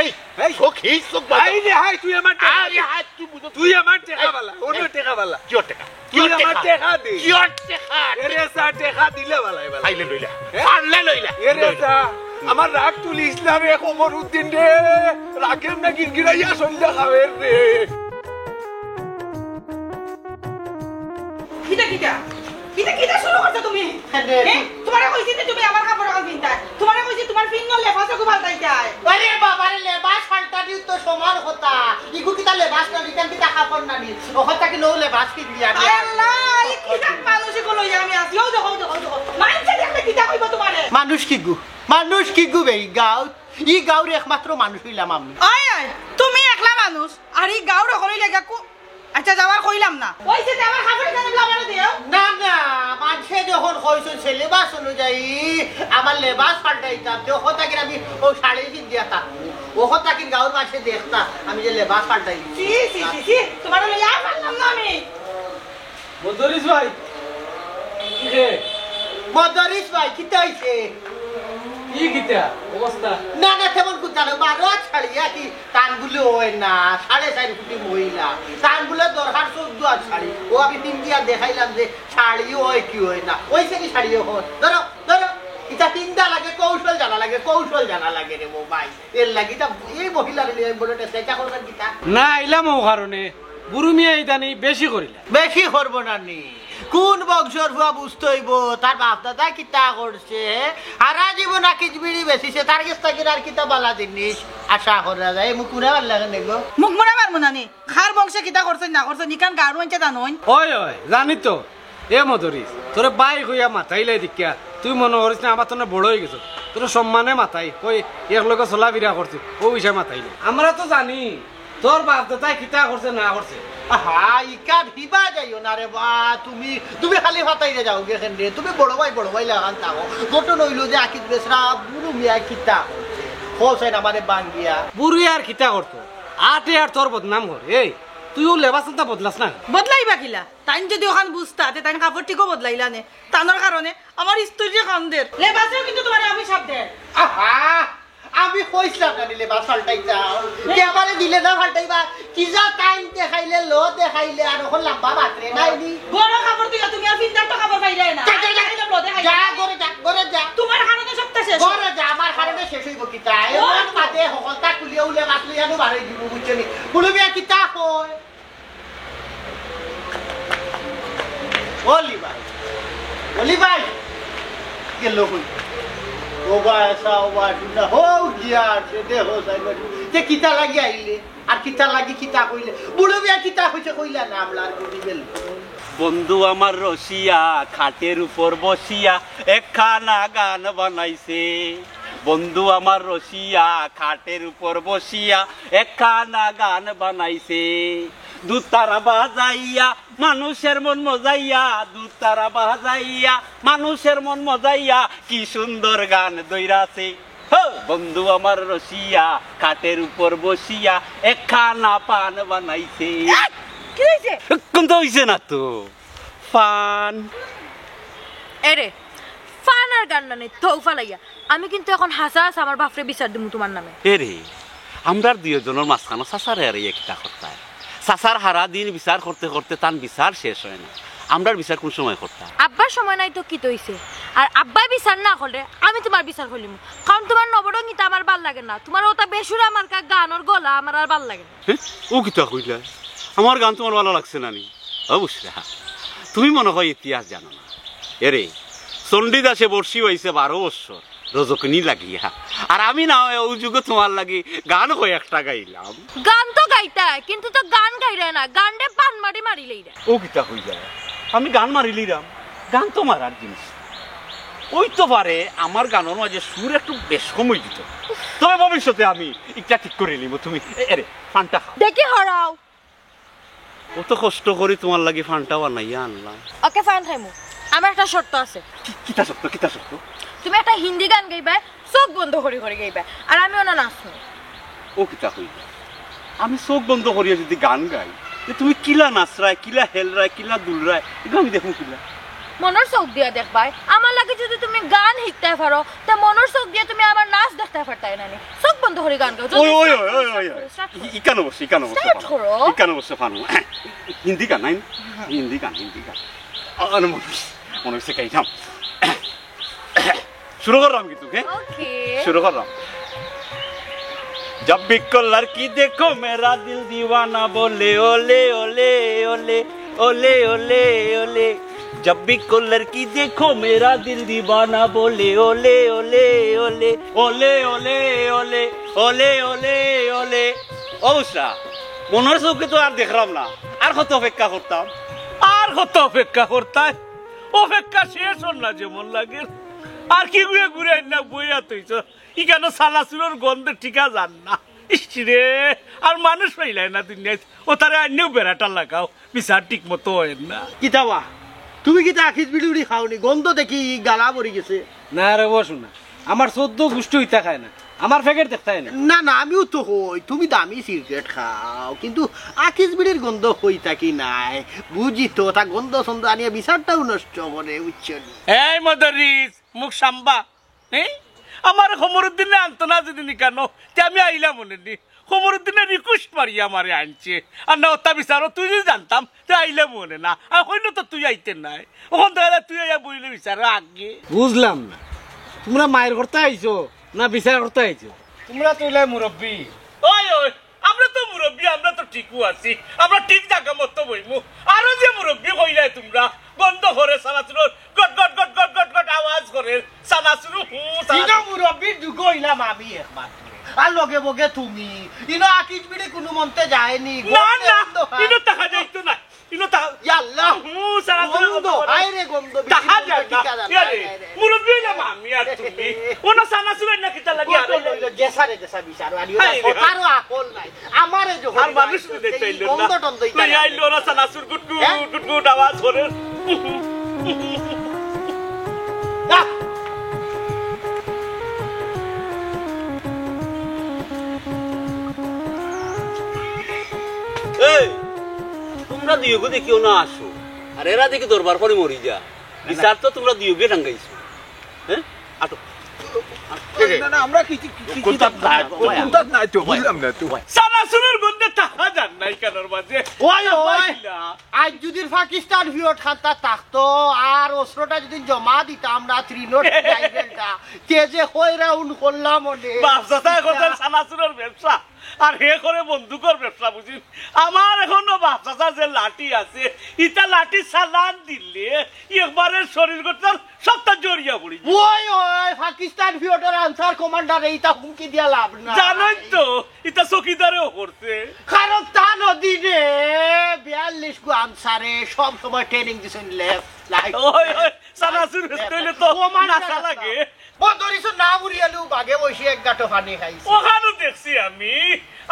এই, এই। চউখ, হি চউখ বান। আই রে হাই, তুই আমার টেকা আরে দে। হাই, তুই বুঝস? তুই আমার টেকা এই, বালা, অন্য এই। টেকা বালা। কিয়র টেকা? তুই কিয়র আমার টেকা? টেকা দে। কিয়র টেকা? এরে চা, টেকা দিলে বালাই বালাই। আইলে লইলা। হ্যাঁ? পারলে লইলা। এরে লইলা। চা, আমার রাগ তুলিস না রে, কমর উদ্দিন রে। রাগের না গিরগিরাইয়া সন্ধ্যা খাবের রে। কিতা, কিতা? কিতা, কিতা শুরু করছো তুমি? হ্যাঁ, রে। এ, তুমারে কইছি যে তুমি আমার কাপড় অখান পিনতায়। তুমারে কইছি তুমার ফিন্দর লেবাস অগু পাল্টাইতায়। আরে বাবা রে, লেবাস পাল্টানিও তো সমান কথা। ইগু কিতা লেবাস না, ইখান কিতা কাপড় নানি? অখন থাকি নউ লেবাস কিনিয়া আনি। আয় আল্লাহ, ই কি জাত মানুষ ইগু লইয়া আমি আছি? অউ দেখো, অউ দেখো, অউ দেখো। মানষে দেখলে কিতা কইবো তুমারে? মানুষ কিগু? মানুষ কিগু বে ই গাঁও? ই গাঁওর একমাত্র মানুষ অইলাম আমি। ওই, ওই, তুমি একলা মানুষ, আর ই গাঁওর হকল অইলা গিয়া কু-, আচ্ছা, যাও আর কইলাম না। ওই যে আমার কাপড় ইখান আমারে দেও। না, না, মানষে যখন কইছইন সিলেবাস অনুযায়ী আমার লেবাস পাল্টাইতাম, তে অখন থাকি আমি অউ শাড়ি পিন্দিয়া থাকমু। অখন থাকি গাঁওর মানষে দেখতা আমি যে লেবাস পাল্টাই। ছি, ছি, ছি, ছি, তুমারে লইয়া আর পারলাম না আমি। মদরিছ ভাই, কিরে? মদরিছ ভাই, কিতা অইছে? কি কিতা অবস্থা? না, না, তেমন কুন্তা না। বারো আত শাড়ি আর কি, তান বুলে অয় না, সাড়ে চাইর ফুটি মহিলা। তান বুলে দরকার চৌদ্দ আত শাড়ি। অউ আমি পিন্দিয়া দেখাইলাম যে শাড়ি অয় কি অয় না। অইছে নি শাড়ি অখন? ধরো, ধরো। ইতা চিন্তা লাগে, কৌশল জানা লাগে, কৌশল জানা লাগে রে ও ভাই। এর লাগি তা এই মহিলারে লইয়া বড় টেস্টা করবেন কিতা? না, আইলাম অউ কারণে। বুরু মিয়া ইদানি বেশি করিলা। বেশি করবো না নি? কুন বংশর ফুয়া বুঝতো অইবো, তার বাপ দাদায় কিতা করছে, হারা জীবন আকিজ বিড়ি বেচিছে, তার গেছ থাকি আর কিতা বালা জিনিস আশা করা যায়? মুখ মুড়া মারলা কেনে গো? মুখ মুড়া মারমু না নি? কার বংশে কিতা করছে না করছে, ইখান গাঁওর মানষে জানইন। ওই, ওই, জানি তো। এ মদরিছ, তোরে ভাই কইয়া মাতাইলাই দেখিয়া তুই মনো করিস না আমার তনে বড় অইগেছস। তোরে সম্মানে মাতাই, কই একলগে চলাফিরা করছি, অউ বিষয়ে মাতাইলাই। আমরা তো জানি তোর বাপ দাদায় কিতা করছে না করছে। আহা, ইখান হিবা যাইও না রে বা, তুমি, তুমি খালি ফাতাইরে যাও গি কেনে রে, তুমি বড় ভাই, বড় ভাই লাখান থাকো। ঘটনা অইলো যে আকিজ বেচারা বুরু মিয়ায় কিতা করছে, কও চাইন আমারে ভাঙ্গিয়া। বুরুয়ে আর কিতা করতো, আটে আর তোর বদনাম করে। এই, তুই অউ লেবাস আনতা বদলাস না? বদলাইবা কিলা? তাইন যদি অখান বুঝতা, তে তাইন কাপড় ঠিকও বদলাইলা নে। তানর কারণে আমার স্ত্রীয়ে কান্দের। লেবাসেও কিন্তু তুমারে অভিশাপ দের। আহা! আমি কইছলাম না নি লেবাস পাল্টাইতাম। কে আমারে দিলে না পাল্টাইবা? কি যা টাইম দেখাইলে, লো দেখাইলে, আর অখন লাম্বা বাতরে নাই নি। ঘরো কাপড় দিলা তুমি, আর ফিন্দার তো কাপড় পাইরায় না। যা, যা, যা। দেখাইলে লো দেখাইলে। যা, ঘরো যা, ঘরো যা। তুমার কারণে সবটা শেষ। ঘরো যা, আমার কারণে শেষ অইবো কিতা? ও এমন তো। বাদে হকলতা খুলিয়া উলে মাছ লইয়া নু বারই দিমু, বুঝছো নি? বুরু মিয়া কিতা কয়? অলি ভাই, অলি ভাই, গেল কই? ও বা এসা, ও বা শুনা, হো গিয়া আছে, দে হো সাইড বাজু। তে কিতা লাগি আইলে? আর কিতা লাগি কিতা কইলে? বুরু মিয়া কিতা কইছে কইলা না, আমলার গুলি গেল। বন্ধু আমার রসিয়া, খাটের উপর বসিয়া একখানা গান বানাইছে। বন্ধু আমার রসিয়া, খাটের উপর বসিয়া একখানা গান বানাইছে। দুতারা বাজাইয়া মানুষের মন মজাইয়া, দুতারা বাজাইয়া মানুষের মন মজাইয়া, কি সুন্দর গান দইরাছে। হো, বন্ধু আমার রসিয়া, খাটের উপর বসিয়া একখানা পান বানাইছে। কি হইছে? কোনটা হইছে না তো? পান। এরে, পান আর গান না নেই, থৌ ফালাইয়া। আমি কিন্তু এখন হাছা হাছা আমার বাপরে বিচার দিমু তোমার নামে। এরে, আমরার দুইজনর মাঝখানো চাচারে আর ইয়ে কিতা করতায়? চাচার হারা দিন বিচার করতে করতে তান বিচার শেষ হয় না। আমরার বিচার কোন সময় করতা? আব্বার সময় নাই তো কি তো হইছে? আর আব্বায় বিচার না করলে আমি তোমার বিচার করিলিমু। কারণ তোমার নবরঙ্গিতা আমার ভাল লাগে না, তোমার ওটা বেসুরা মার্কা গানর গলা আমার আর ভাল লাগে না। হে? ও কিতা কইলা? আমার গান তোমার ভালা লাগছে না নি? ও বুঝলা, তুমি মনে হয় ইতিহাস জানো না। এরে, চণ্ডীদাসে বর্ষি হইছে বারো বৎসর রজকিনী লাগিয়া, আর আমি না হয় ও যুগে তোমার লাগি গান কয়েকটা গাইলাম। গান তো গাইতায়, কিন্তু তো গান গাইরায় না, গানরে পান মারি মারি লইরায়। ও কিতা কইলা? আমি গান মারি লইরাম? গান তো মারার জিনিস। ওই তো পারে আমার গানর মাঝে সুর একটু বেশ কম হই দিত, তবে ভবিষ্যতে আমি একটা ঠিক করি নিব। তুমি এ-, এরে, পানটা খাও। দেখি হরাও। অত কষ্ট করি তোমার লাগি পানটা বানাইয়া আনলাম। ওকে, পান খাইমু। আমার একটা শর্ত আছে। কি-, কিতা শর্ত, কিতা শর্ত? তুমি একটা হিন্দি গান গাইবায়, চোখ বন্ধ করি করি গাইবায়, আর আমি ওনা নাচমু। ও কিতা কইলা? আমি চোখ বন্ধ করিয়া যদি গান গাই, তে তুমি কিলা নাচরায়, কিলা হেলরায়, কিলা দুলরায়, এগুলো আমি দেখমু কিলা? মনর চোখ দিয়া দেখবায়। আমার লাগি যদি তুমি গান শিখতায় পারো, তে মনর চোখ দিয়া তুমি আমার নাচ দেখতায় পারতায় না নি? চোখ বন্ধ করি গান গাও। জলদি ওই, ওই, start ওই, করো, ওই, ওই, start করো, ওই। start করো। ই-, ইকানো বসো, ইকানো বসো, start পানো। করো। ইকানো বসো, পানো। হিন্দি গান, নাই? হিন্দি গান, হিন্দি গান। আ, আ, মনে হচ্ছে, মনে হচ্ছে গাইতাম। শুরু করলাম কিন্তু, হ্যাঁ? ওকে। শুরু করলাম। जब भी को लड़की देखो मेरा दिल दीवाना बोले ओले ओले ओले, ओले ओले ओले। जब भी को लड़की देखो मेरा दिल दीवाना बोले ओले ओले ओले, ओले ओले ओले, ओले ओले ओले। ও উসরা, মনর চোখে তো আর দেখলাম না, আর কত অপেক্ষা করতাম? আর কত অপেক্ষা করতায়? অপেক্ষা শেষ হল না যেমন লাগে। আর কি ঘুরে ঘুরে আইন না বইয়া তৈছ? ইখানো চানাচুরর গন্ধে টিকা যার না। ইস রে, আর মানুষ পাইলায় না দুনিয়াত। ও তারে আইনেও বেড়াটা লাগাও, বিচার ঠিক মতো হয় না। কিতা বা, তুমি কিতা আখিজ বিড়ি উড়ি খাওনি? গন্ধ দেখি গালা ভরি গেছে। না রে বসু না, আমার চৌদ্দ গুষ্টি হইতা খায় না, আমার ফেকেট দেখতায় না। না, না, আমিও তো হই, তুমি দামি সিগারেট খাও, কিন্তু আখিজ বিড়ির গন্ধ হই থাকি নাই, বুঝি তো, তা গন্ধ ছন্দ আনিয়া বিচারটাও নষ্ট করে, বুঝছো নি? এই মদরিস, মুখ সাম্বা, এই? আমার কমরুদ্দিনে আনতো না যদি নিকানো, তে আমি আইলাম মনে নি। কমরুদ্দিনে request মারিয়া আমারে আনছে। আর না, ওটা বিচারো তুই যদি জানতাম, তে আইলাম মনে না। আর হইল তো তুই আইতে নাই। ওখান থেকে তুই আইয়া বইলে বিচারো আগে। বুঝলাম না, তোমরা মায়ের করতে আইছো না বিচার করতে আইছো? তোমরা তো ইলাই মুরব্বি। ওই, ওই, আমরা তো মুরব্বি, আমরা তো ঠিকও আছি। আমরা ঠিক জায়গা মতো বইমু। আরো যে মুরব্বি কইলাই তোমরা, গন্ধ করে চানাচুরর goat goat goat goat goat goat আওয়াজ করে। চানাচুরু হু, চানাচুরু। ইনো মুরব্বির যুগ হইলাম আমি একমাত্র। আর লগে বগে তুমি। ইনো আকিজ বিড়ি কোনো মন্তে যায়নি। না, গন্ধে না, গন্ধ হয়। ইনো তাহা যাইতো না। ইনো তা-, ইয়াল্লা। হু, চানাচুরু গন্ধ, গন্ধ করে। হায় রে গন্ধ, বিড়ি তাহা গন্ধ যায় না। টিকা যায় না। ইয়া রে, হায় রে। মুরব্বি হইলাম আমি আর তুমি। ও না চানাচুরু না কিতা লাগে আর গন্ধ হইলো, গেছা রে, গেছা বিচার, আর ইনো হায় রে। কথারও আকল নাই। আমারে যখন আর মানুষ তো দেখতে এই আইলো না। গন্ধ টন্ধ ইতা তুই আইলো না, চানাচুর গুট গুট, হ্যাঁ? গুট গুট আওয়াজ করে। যা। এই, তোমরা দুইগু দেখিও না আসো। আর এরা দেখি দরবার করে মরি যা। বিচার তো তোমরা দুইগুয়ে টাঙ্গাইছো। হ্যাঁ? আটো। না, না, আমরা কি, কি, কি, কি কোনটা জানি না। নাই তো, কোনটা নাই তো, বুঝলাম না তো। চানাচুরর গন্ধে থাকা যার নাই কানোর মাঝে। ওই, ওই। বুঝলা? আজ যদি পাকিস্তান পিরিয়ড খান্তা থাকতো, আর অস্ত্রটা যদি জমা দিতাম না, থ্রি নট রাইফেলটা, কে যে কয় রাউন্ড করলাম অনে। বাপ চাচা এখন তার চানাচুরর ব্যবসা, আর হে করে বন্দুকর ব্যবসা, বুঝিন। আমার এখনো বাপ চাচার যে লাঠি আছে, ইটা লাঠি চালান দিলে একবারে শরীর গটার সবটা জড়িয়া পড়ি। ওই, ওই, পাকিস্তান পিরিয়ডর আনসার কমান্ডারে ইতা হুমকি দিয়া লাভ নাই। জানোই তো, ইতা চকিদারেও করছে। কারণ তান অধীনে বিয়াল্লিশ গু আনসারে সব সময় ট্রেনিং দিছেন লেফট, রাইট। ওই, ওই, চানাচুর বেচতে অইলে তো ও মার নাচা লাগে। বন্দরিছো না মুড়িয়ালু বাগে বসে এক গাঁটো পানি খাইছে। ওখানো দেখছি আমি,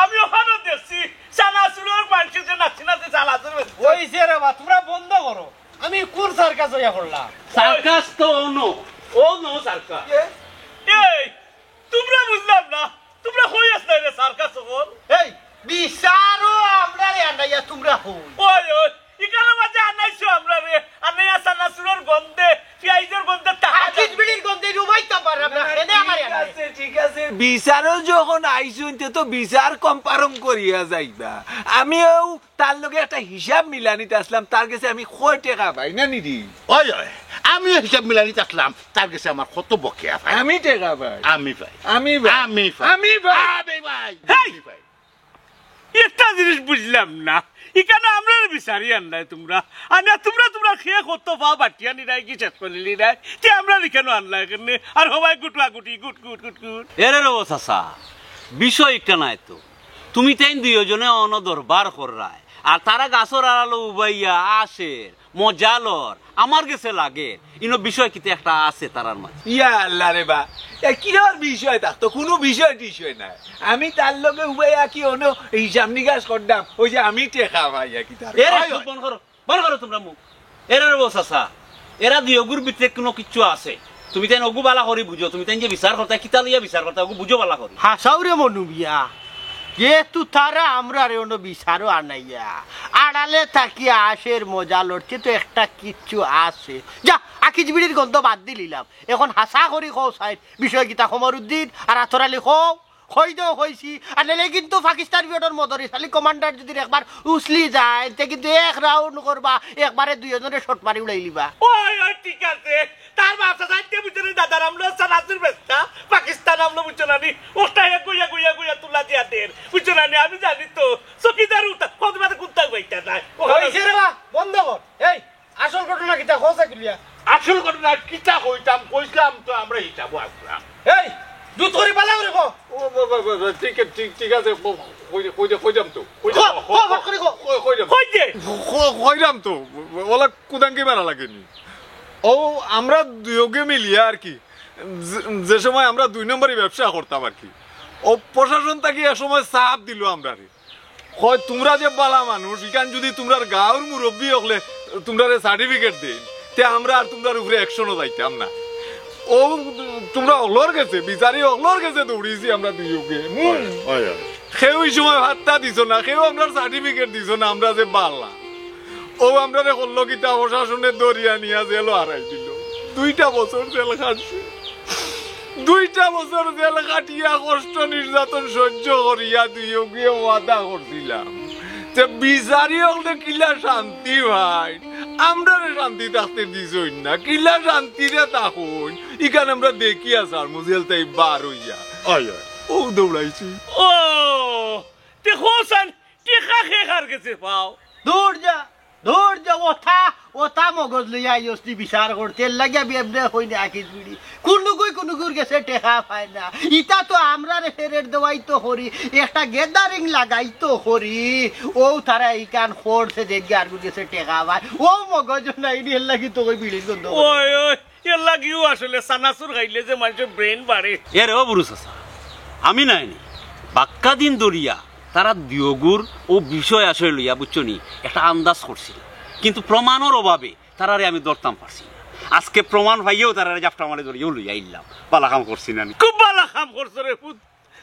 আমি ওখানো দেখছি চানাচুরর মাংসের যে নাচি নাচি চানাচুর বেচতে। ওই যে রে বা, তোমরা বন্ধ করো। আমি কোন সার্কাস হইয়া করলাম? সার্কাস তো অনো, অনো সার্কাস। এই, তোমরা বুঝলাম না, তোমরা কই আছলায় রে সার্কাস অকল? এই, বিচারও আমরারে আনাইয়া তোমরা কই? ওই, ওই, ইকানো মাঝে আনাইছো আমরারে, আনাইয়া চানাচুরর গন্ধে, পিয়াইজর গন্ধে তাহা আকিজ বিড়ির গন্ধে রুমাইতাম পারলাম না, এনে আমারে আনাই। ঠিক আছে, ঠিক আছে। বিচারও যখন আইছইন, তে তো বিচার কম্পারম করিয়া যাইবা। আমিও তার লগে একটা হিসাব মিলানিত আছলাম, তার গেছে আমি কয় টেকা পাই না নি রে? ওই, ওই, আমিও হিসাব মিলানিত আছলাম, তার গেছে আমার কত বকেয়া পাই। আমি টেকা পাই। আমি পাই। আমি পাই। আমি পাই। আমি পাই। আমি পাই। হেই! আমি পাই। একটা জিনিস বুঝলাম না, ইকানো আমরারে বিচারি আনলায় তোমরা, আর না তোমরা, তোমরা খেয়ে কত পা বাটিয়া নিরায় কি শেষ করিলি নাই, তে আমরারে কেন আনলায় এখানে? আর হবায় গুটুয়া গুটি, গুট, গুট, গুট, গুট। এরে রে ও চাচা, বিষয় একটা নাই তো। তুমি তাইন দুইজনে অনো দরবার কররায়, আর তারা গাছর আড়ালো উবাইয়া আছের, মজা লর, আমার গেছে লাগে, ইনো বিষয় কিতা একটা আছে তারার মাঝে। ইয়া আল্লাহ রে বা, এ কিওর বিষয় থাকতো? কুনু বিষয় টিষয় নাই। আমি তার লগে উবাইয়া কি অনো হিসাব নিকাশ করতাম, ওই যে আমি টেকা পাইয়া কি তার এরে, হয়, হয়। বন্ধ করো, বন্ধ করো তোমরা মুখ। এরে রে বউ চাচা, এরা দুইওগুর ভিতরে কুনু কিচ্ছু আছে। তুমি তাইন ওগু বালা করি বুঝো, তুমি তাইন যে বিচার করতায়, কিতা লইয়া বিচার করতায়, ওগু বুঝো বালা করি। হাছাউ রে মনু মিয়া, যেহেতু তারা আমরারে অনো বিচারও আনাইয়া, আড়ালে থাকিয়া আছের মজা লড়ছে তো একটা কিচ্ছু আছে। যা, আকিজ বিড়ির গন্ধ বাদ দিলিলাম। এখন হাছা করি কও সাইড, বিষয় কিতা কমরুদ্দিন আর আতর আলী কও। কই দেও কইছি, আর নাইলে কিন্তু পাকিস্তান পিরিয়ডর মদরিছ আলী কমান্ডার যদি একবার উছলি যায়, তে কিন্তু এক রাউন্ড করবা, একবারে দুইওজনরে শট মারি উড়াইলিবা। ওই, ওই, ঠিক আছে। তার বাপ চাচা আইতে বুঝছো নি, দাদার আমলো চানাচুর বেচতা, পাকিস্তান আমলো বুঝছো না নি, ওটা এক গুইয়া, গুইয়া, গুইয়া তুলা দিয়া দের, বুঝছো না নি, আমি জানি তো, চকিদার উঠা, কত মাঝে কুত্তা বাইতা নাই। ওখানে হইছে রে বা, বন্ধ কর। এই, আসল ঘটনা কিতা? কও চাই খুলিয়া। আসল ঘটনা কিতা কইতাম, কইছিলাম তো আমরা হিসাবো আসলাম। এই, জুত করি বালা করি কও। ও, ব-, ব-, ব-, ব-, ঠিক, ঠিক, ঠিক আছে, ক-, কই, কই, কইতাম তো। কইতাম, ক-, ক-, ক-, ফট করি ক। কই, কইতাম। কই দে। ক-, কইতাম তো। ওলা কুদাঙ্গি মারা লাগেনি। ও, আমরা দুইওগে মিলিয়া আর কি। যে, যে সময় আমরা দুই নম্বরি ব্যবসা করতাম আর কি। ও প্রশাসন থাকি এক সময় চাপ দিল আমরারে। কয়, "তুমরা যে বালা মানুষ, ইখান যুদি তুমরার গাঁওর মুরব্বি অকলে তুমরারে সার্টিফিকেট দেইন, তে আমরা আর তুমরার উপরে অ্যাকশনও যাইতাম না।" ও তুমরা অকলর গেছে, বিচারি অকলর গেছে দৌড়িছি আমরা দুইওগে। হুম। হয়, হয়, হয়। কেউ ই সময় পাত্তা দিছো না, কেউ আমরার সার্টিফিকেট দিছো না, আমরা যে বালা। ও আমরারে করলো কিতা, প্রশাসনে ধরিয়া নিয়া জেলো হারাই দিল। দুইটা বছর জেল খাটছি। দুইটা বছর জেল খাটিয়া কষ্ট নির্যাতন সহ্য করিয়া দুইওগিয়ে ওয়াদা করছিলাম যে বিচারি অকলে কিলা শান্তি পাইন, আমরারে শান্তি থাকতে দিছইন না, কিলা শান্তিরে থাকইন, ইখান আমরা দেখিয়া ছাড়মু জেল থাকি বার অইয়া। অয়, অয়। ও দৌড়াইছি। ও, তে হোসেন, টেকা কে কার গেছে পাও? দূর যা, দূর যা, ওটা, ওটা মগজ লইয়া আইস নি বিচার করতে, এর লাগি আমি এমনে কই না আকিজ বিড়ি। কুনুগুই কুনুগুর গেছে টেকা পায় না। ইতা তো আমরারে ফেরত দেওয়াই তো করি, একটা গ্যাদারিং লাগাই তো করি। ও তারা ইখান করছে যে গারগুর গেছে টেকা পায়। ও মগজ নাই নি, এর লাগি তো কই বিড়ির গন্ধ করে। ওই, ওই, এর লাগিও আসলে চানাচুর খাইলে যে মানুষের ব্রেন বাড়ে। এ রে ও বুরু চাচা, আমি নায়নি। বাক্কা দিন ধরিয়া তারা দুইওগুর ও বিষয় আশয় লইয়া, বুঝছো নি, একটা আন্দাজ করছিল, কিন্তু প্রমাণর অভাবে তারারে আমি ধরতাম পারছি না। আজকে প্রমাণ পাইয়াও তারারে জাপটা মারি ধরিয়াও লইয়া আইলাম। বালা কাম করছি না নি? খুব বালা কাম করছো রে পুত।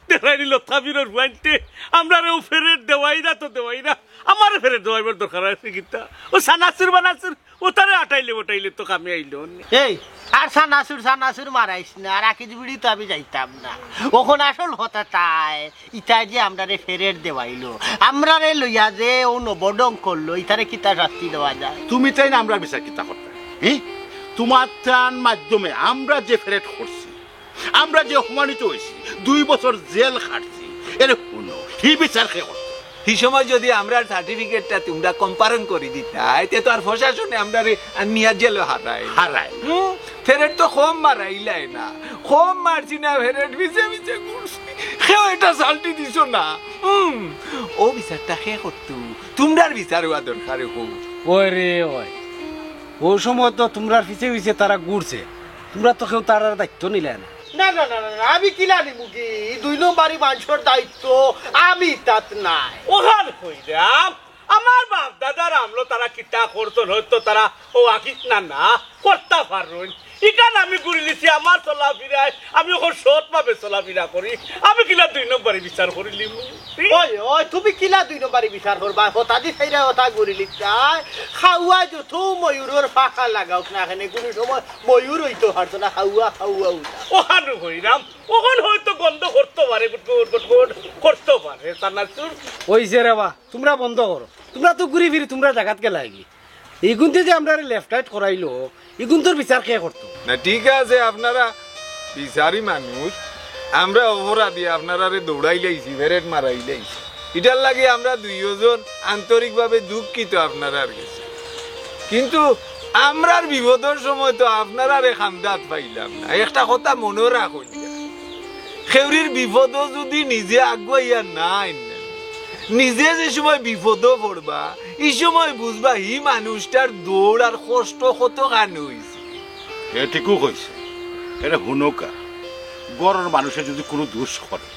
দেখাই দিল তাবিরর পয়েন্টে, আমরারে ও ফেরত দেওয়াই না তো দেওয়াই না, আমারে ফেরত দেওয়াইবার দরকার আছে কিতা? ও সানাসুর বানাসুর, ও তারে আটাইলে ওটাইলে তো কামে আইলো নে। এই, আর সানাসুর সানাসুর মারাইস না, আর আকিজ বিড়ি তো আমি যাইতাম না। অখন আসল কথা তাই, ইতায় যে আমরারে ফেরত দেওয়াইলো, আমরারে লইয়া যে ও নবডং করলো, ইতারে কিতা শাস্তি দেওয়া যায়? তুমি তাই না আমরার বিচার কিতা করতে? হ্যাঁ? তোমার তান মাধ্যমে আমরা যে ফেরত করছি, আমরা যে অপমানিত হইছি, দুই বছর জেল খাটছি, এরে হুনো, হি বিচার কে করতে? হি সময় যদি আমরার সার্টিফিকেটটা তুমরা কম্পারম করি দিতায়, তে তো আর প্রশাসনে আমরারে আর নিয়া জেলো হারায়। হারায়। হুম? ফেরত তো কম মারাইলায় না, কম মারছি না, ফেরত মিছে মিছে করছি, কেউ এটা শাস্তি দিছো না। হুম, ও বিচারটা কে করতো? তুমরার বিচার হওয়া দরকার এখন। ওই রে ওই, অউ সময় তো তুমরার পিছে পিছে তারা ঘুরছে, তুমরা তো কেউ তারার দায়িত্ব নিলায় না। না, না, না, না, না, আমি কিলা নিমু কি? ই দুই নম্বরি মানষর দায়িত্ব আমি তাত নাই। অখান কইরাম, আমার বাপ দাদার আমলো তারা কিতা করছইন, হয়তো তারা অউ আকিত না না করতা পারইন। ইখান আমি ঘুরিলিছি আমার চলাফিরায়, আমি অখন সৎভাবে চলাফিরা করি, আমি কিলা দুই নম্বরি বিচার করিলিমু? ওই, ওই, তুমি কিলা দুই নম্বরি বিচার করবায়? হতা দি সেইরা হতা ঘুরিলিতায়। খাওয়া যত ময়ূরর পাখা লাগাউক না কেনে, কুনু সময় ময়ূর অইতো পারতো না, খাওয়া, খাওয়া উঠা। অখানউ কইরাম, অখান হয়তো গন্ধ করতো পারে, গুটগুট, গুটগুট করতো পারে, তা না তো। অইছে রে বা, তুমরা বন্ধ করো। তুমরা তো ঘুরি ফিরি তুমরার জাগাত গেলায়গি। ইগুন্তে যে আমরারে left right করাইলো, ইগুন্তর বিচার কে করতো? না, ঠিক আছে, আপনারা বিচারি মানুষ, আমরা অপরাধী, আপনারারে দৌড়াইলাইছি, বেরেট মারাইলাইছি। ইটার লাগি আমরা দুইওজন আন্তরিকভাবে দুঃখিত আপনারার গেছে। কিন্তু আমরার বিপদর সময় তো আপনারারে কান্দাত পাইলাম না। একটা কথা মনো রাখইন, কেউরির বিপদো যুদি নিজে আগুয়াইয়া না আইন, নিজে যে সময় বিপদো পড়বা, ই সময় বুঝবা হি মানুষটার দৌড় আর কষ্ট কতখান অইছে। হে ঠিকউ কইছে। এরে হুনউক্কা, ঘরর মানুষে যুদি কুনু দুষ করে,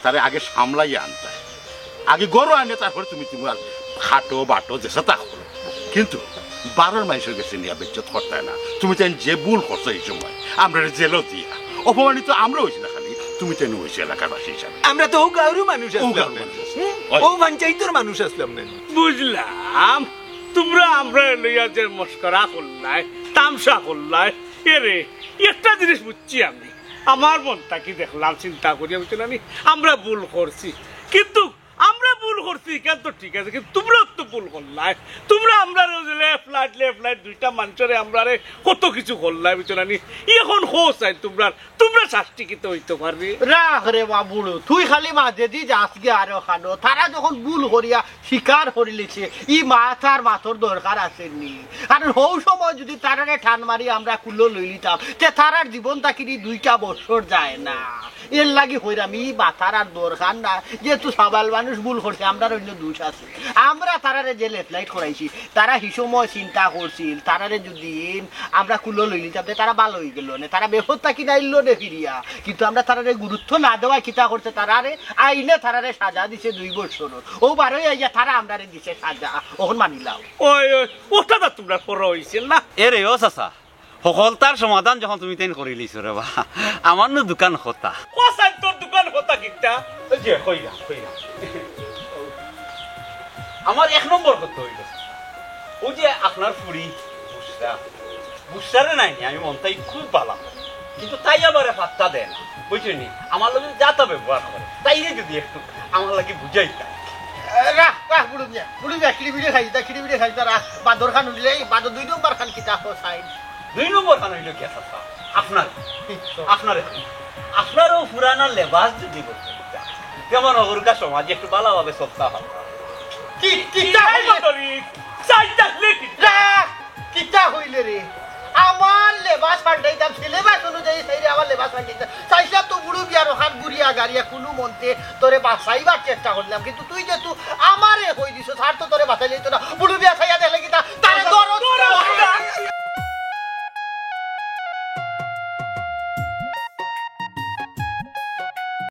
তারে আগে সামলাইয়া আনতায়। আগে ঘরো আনে, তারপরে তুমি তুমার খাটো বাটো যেতা তা করো। কিন্তু বারর মানষর গেছে নিয়া বেইজ্জত করতায় না। তুমি তাইন যে ভুল করছো ই সময়, আমরারে জেলো দিয়া অপমানিত আমরা অইছি না খালি, তুমি তাইনও অইছো এলাকাবাসী হিসাবে। আমরা তো অউ গাউরউ মানুষ অউ আছলাম গাউরউ না। মানুষ আছলাম। হুম? অয়। অউ পঞ্চাইতর মানুষ আছলাম না। বুঝলাম, তুমরা আমরারে লইয়া যে মস্করা করলায়, তামশা করলায়, এরে, একটা জিনিস বুঝছি আমি, আমার মন থাকি দেখলাম, চিন্তা করিয়া, বুঝছো না নি, আমরা ভুল করছি, কিন্তু আমরা ভুল করছি, ইখান তো ঠিক আছে, কিন্তু তুমরাও তো ভুল করলায়। তুমরা আমরারে অউ যে left right, left right, দুইটা মানষরে আমরারে কত কিছু করলায়, বুঝছো না নি? অখন কও চাই তুমরার, তুমরার শাস্তি কিতা অইতো পারে? রাখ রে বা বুড়ো, তুই খালি মাঝেদি যাস গি আরো খানো। তারা যখন ভুল করিয়া স্বীকার করিলিছে, ই মাতর মাতর দরকার আছে নি? কারণ হউ সময় যুদি তারারে টান মারি আমরা কুলো লইলিতাম, তে তারার জীবন থাকি নি দুইটা বছর যায় না। এর লাগি কইরাম, ই মাতার আর দরকার না, যেহেতু সাবাল মানুষ ভুল করছে, আমরার অইন্য দুষ আছে। আমরা তারারে যে left right করাইছি, তারা হি সময় চিন্তা করছিল, তারারে যুদি আমরা কুলো লইলিতাম, তে তারা ভালা অইগেলো অনে, তারা বেপথ থাকি আইলো অনে ফিরিয়া। কিন্তু আমরা তারারে গুরুত্ব না দেওয়ায় কিতা করছে, তারারে আইনে তারারে সাজা দিছে দুই বছরর। অউ বারই আইয়া তারা আমরারে দিছে সাজা, অখন মানিলাও। ওই, ওই, ওটা তো তুমরার পড়া অইছিল না। এরে ও চাচা, হকলতার সমাধান যখন তুমি তাইন করিলিছো রে বা, আমার নু দুখান কথা। ও সাইন, তোর দুখান কথা কিতা? ওই যে, কইরা, কইরা। আমার এক নম্বর কথা অইলো, অউ যে আপনার ফুড়ি বুসরা, বুসরারে নায় নি, আমি মনটাই খুব ভালা পাই, কিন্তু তাই আমারে পাত্তা দেয় না, বুঝছো নি? আমার লগে যাতা ব্যবহার করে, তাইরে যুদি একটু আমার লাগি বুঝাইতা। রাখ, রাখ, বুড়ো মিয়া, বুড়ো মিয়া, খিড়ি বিড়ি খাইতা, খিড়ি বিড়ি খাইতা, রাখ। বাদর খান উঠলে, এই বাদর দুই নম্বর খান কিতা কও চাই? দুই নম্বর খান অইলো কিতা চাচা? আপনার, আপনার, আপনারও পুরানা লেবাস যুদি বদলাইতা, তে মনো করউক্কা সমাজে একটু ভালাভাবে চলতা পারতা। কি, কিতা এই কইলে? বদলি, চাইতা লেখি। রাখ, কিতা কইলে রে? আমার লেবাস পাল্টাইতাম, সিলেবাস অনুযায়ী চাইরে আমার লেবাস পাল্টাইতাম। চাইছিলাম তো বুড়ো মিয়ার অখান ঘুরিয়া গাড়িয়া কুনু মন্তে তোরে বাঁচাইবার চেষ্টা করলাম, কিন্তু তুই যেহেতু আমারে কই দিছস, আর তো তোরে বাঁচাইলে অইতো না। বুড়ো মিয়া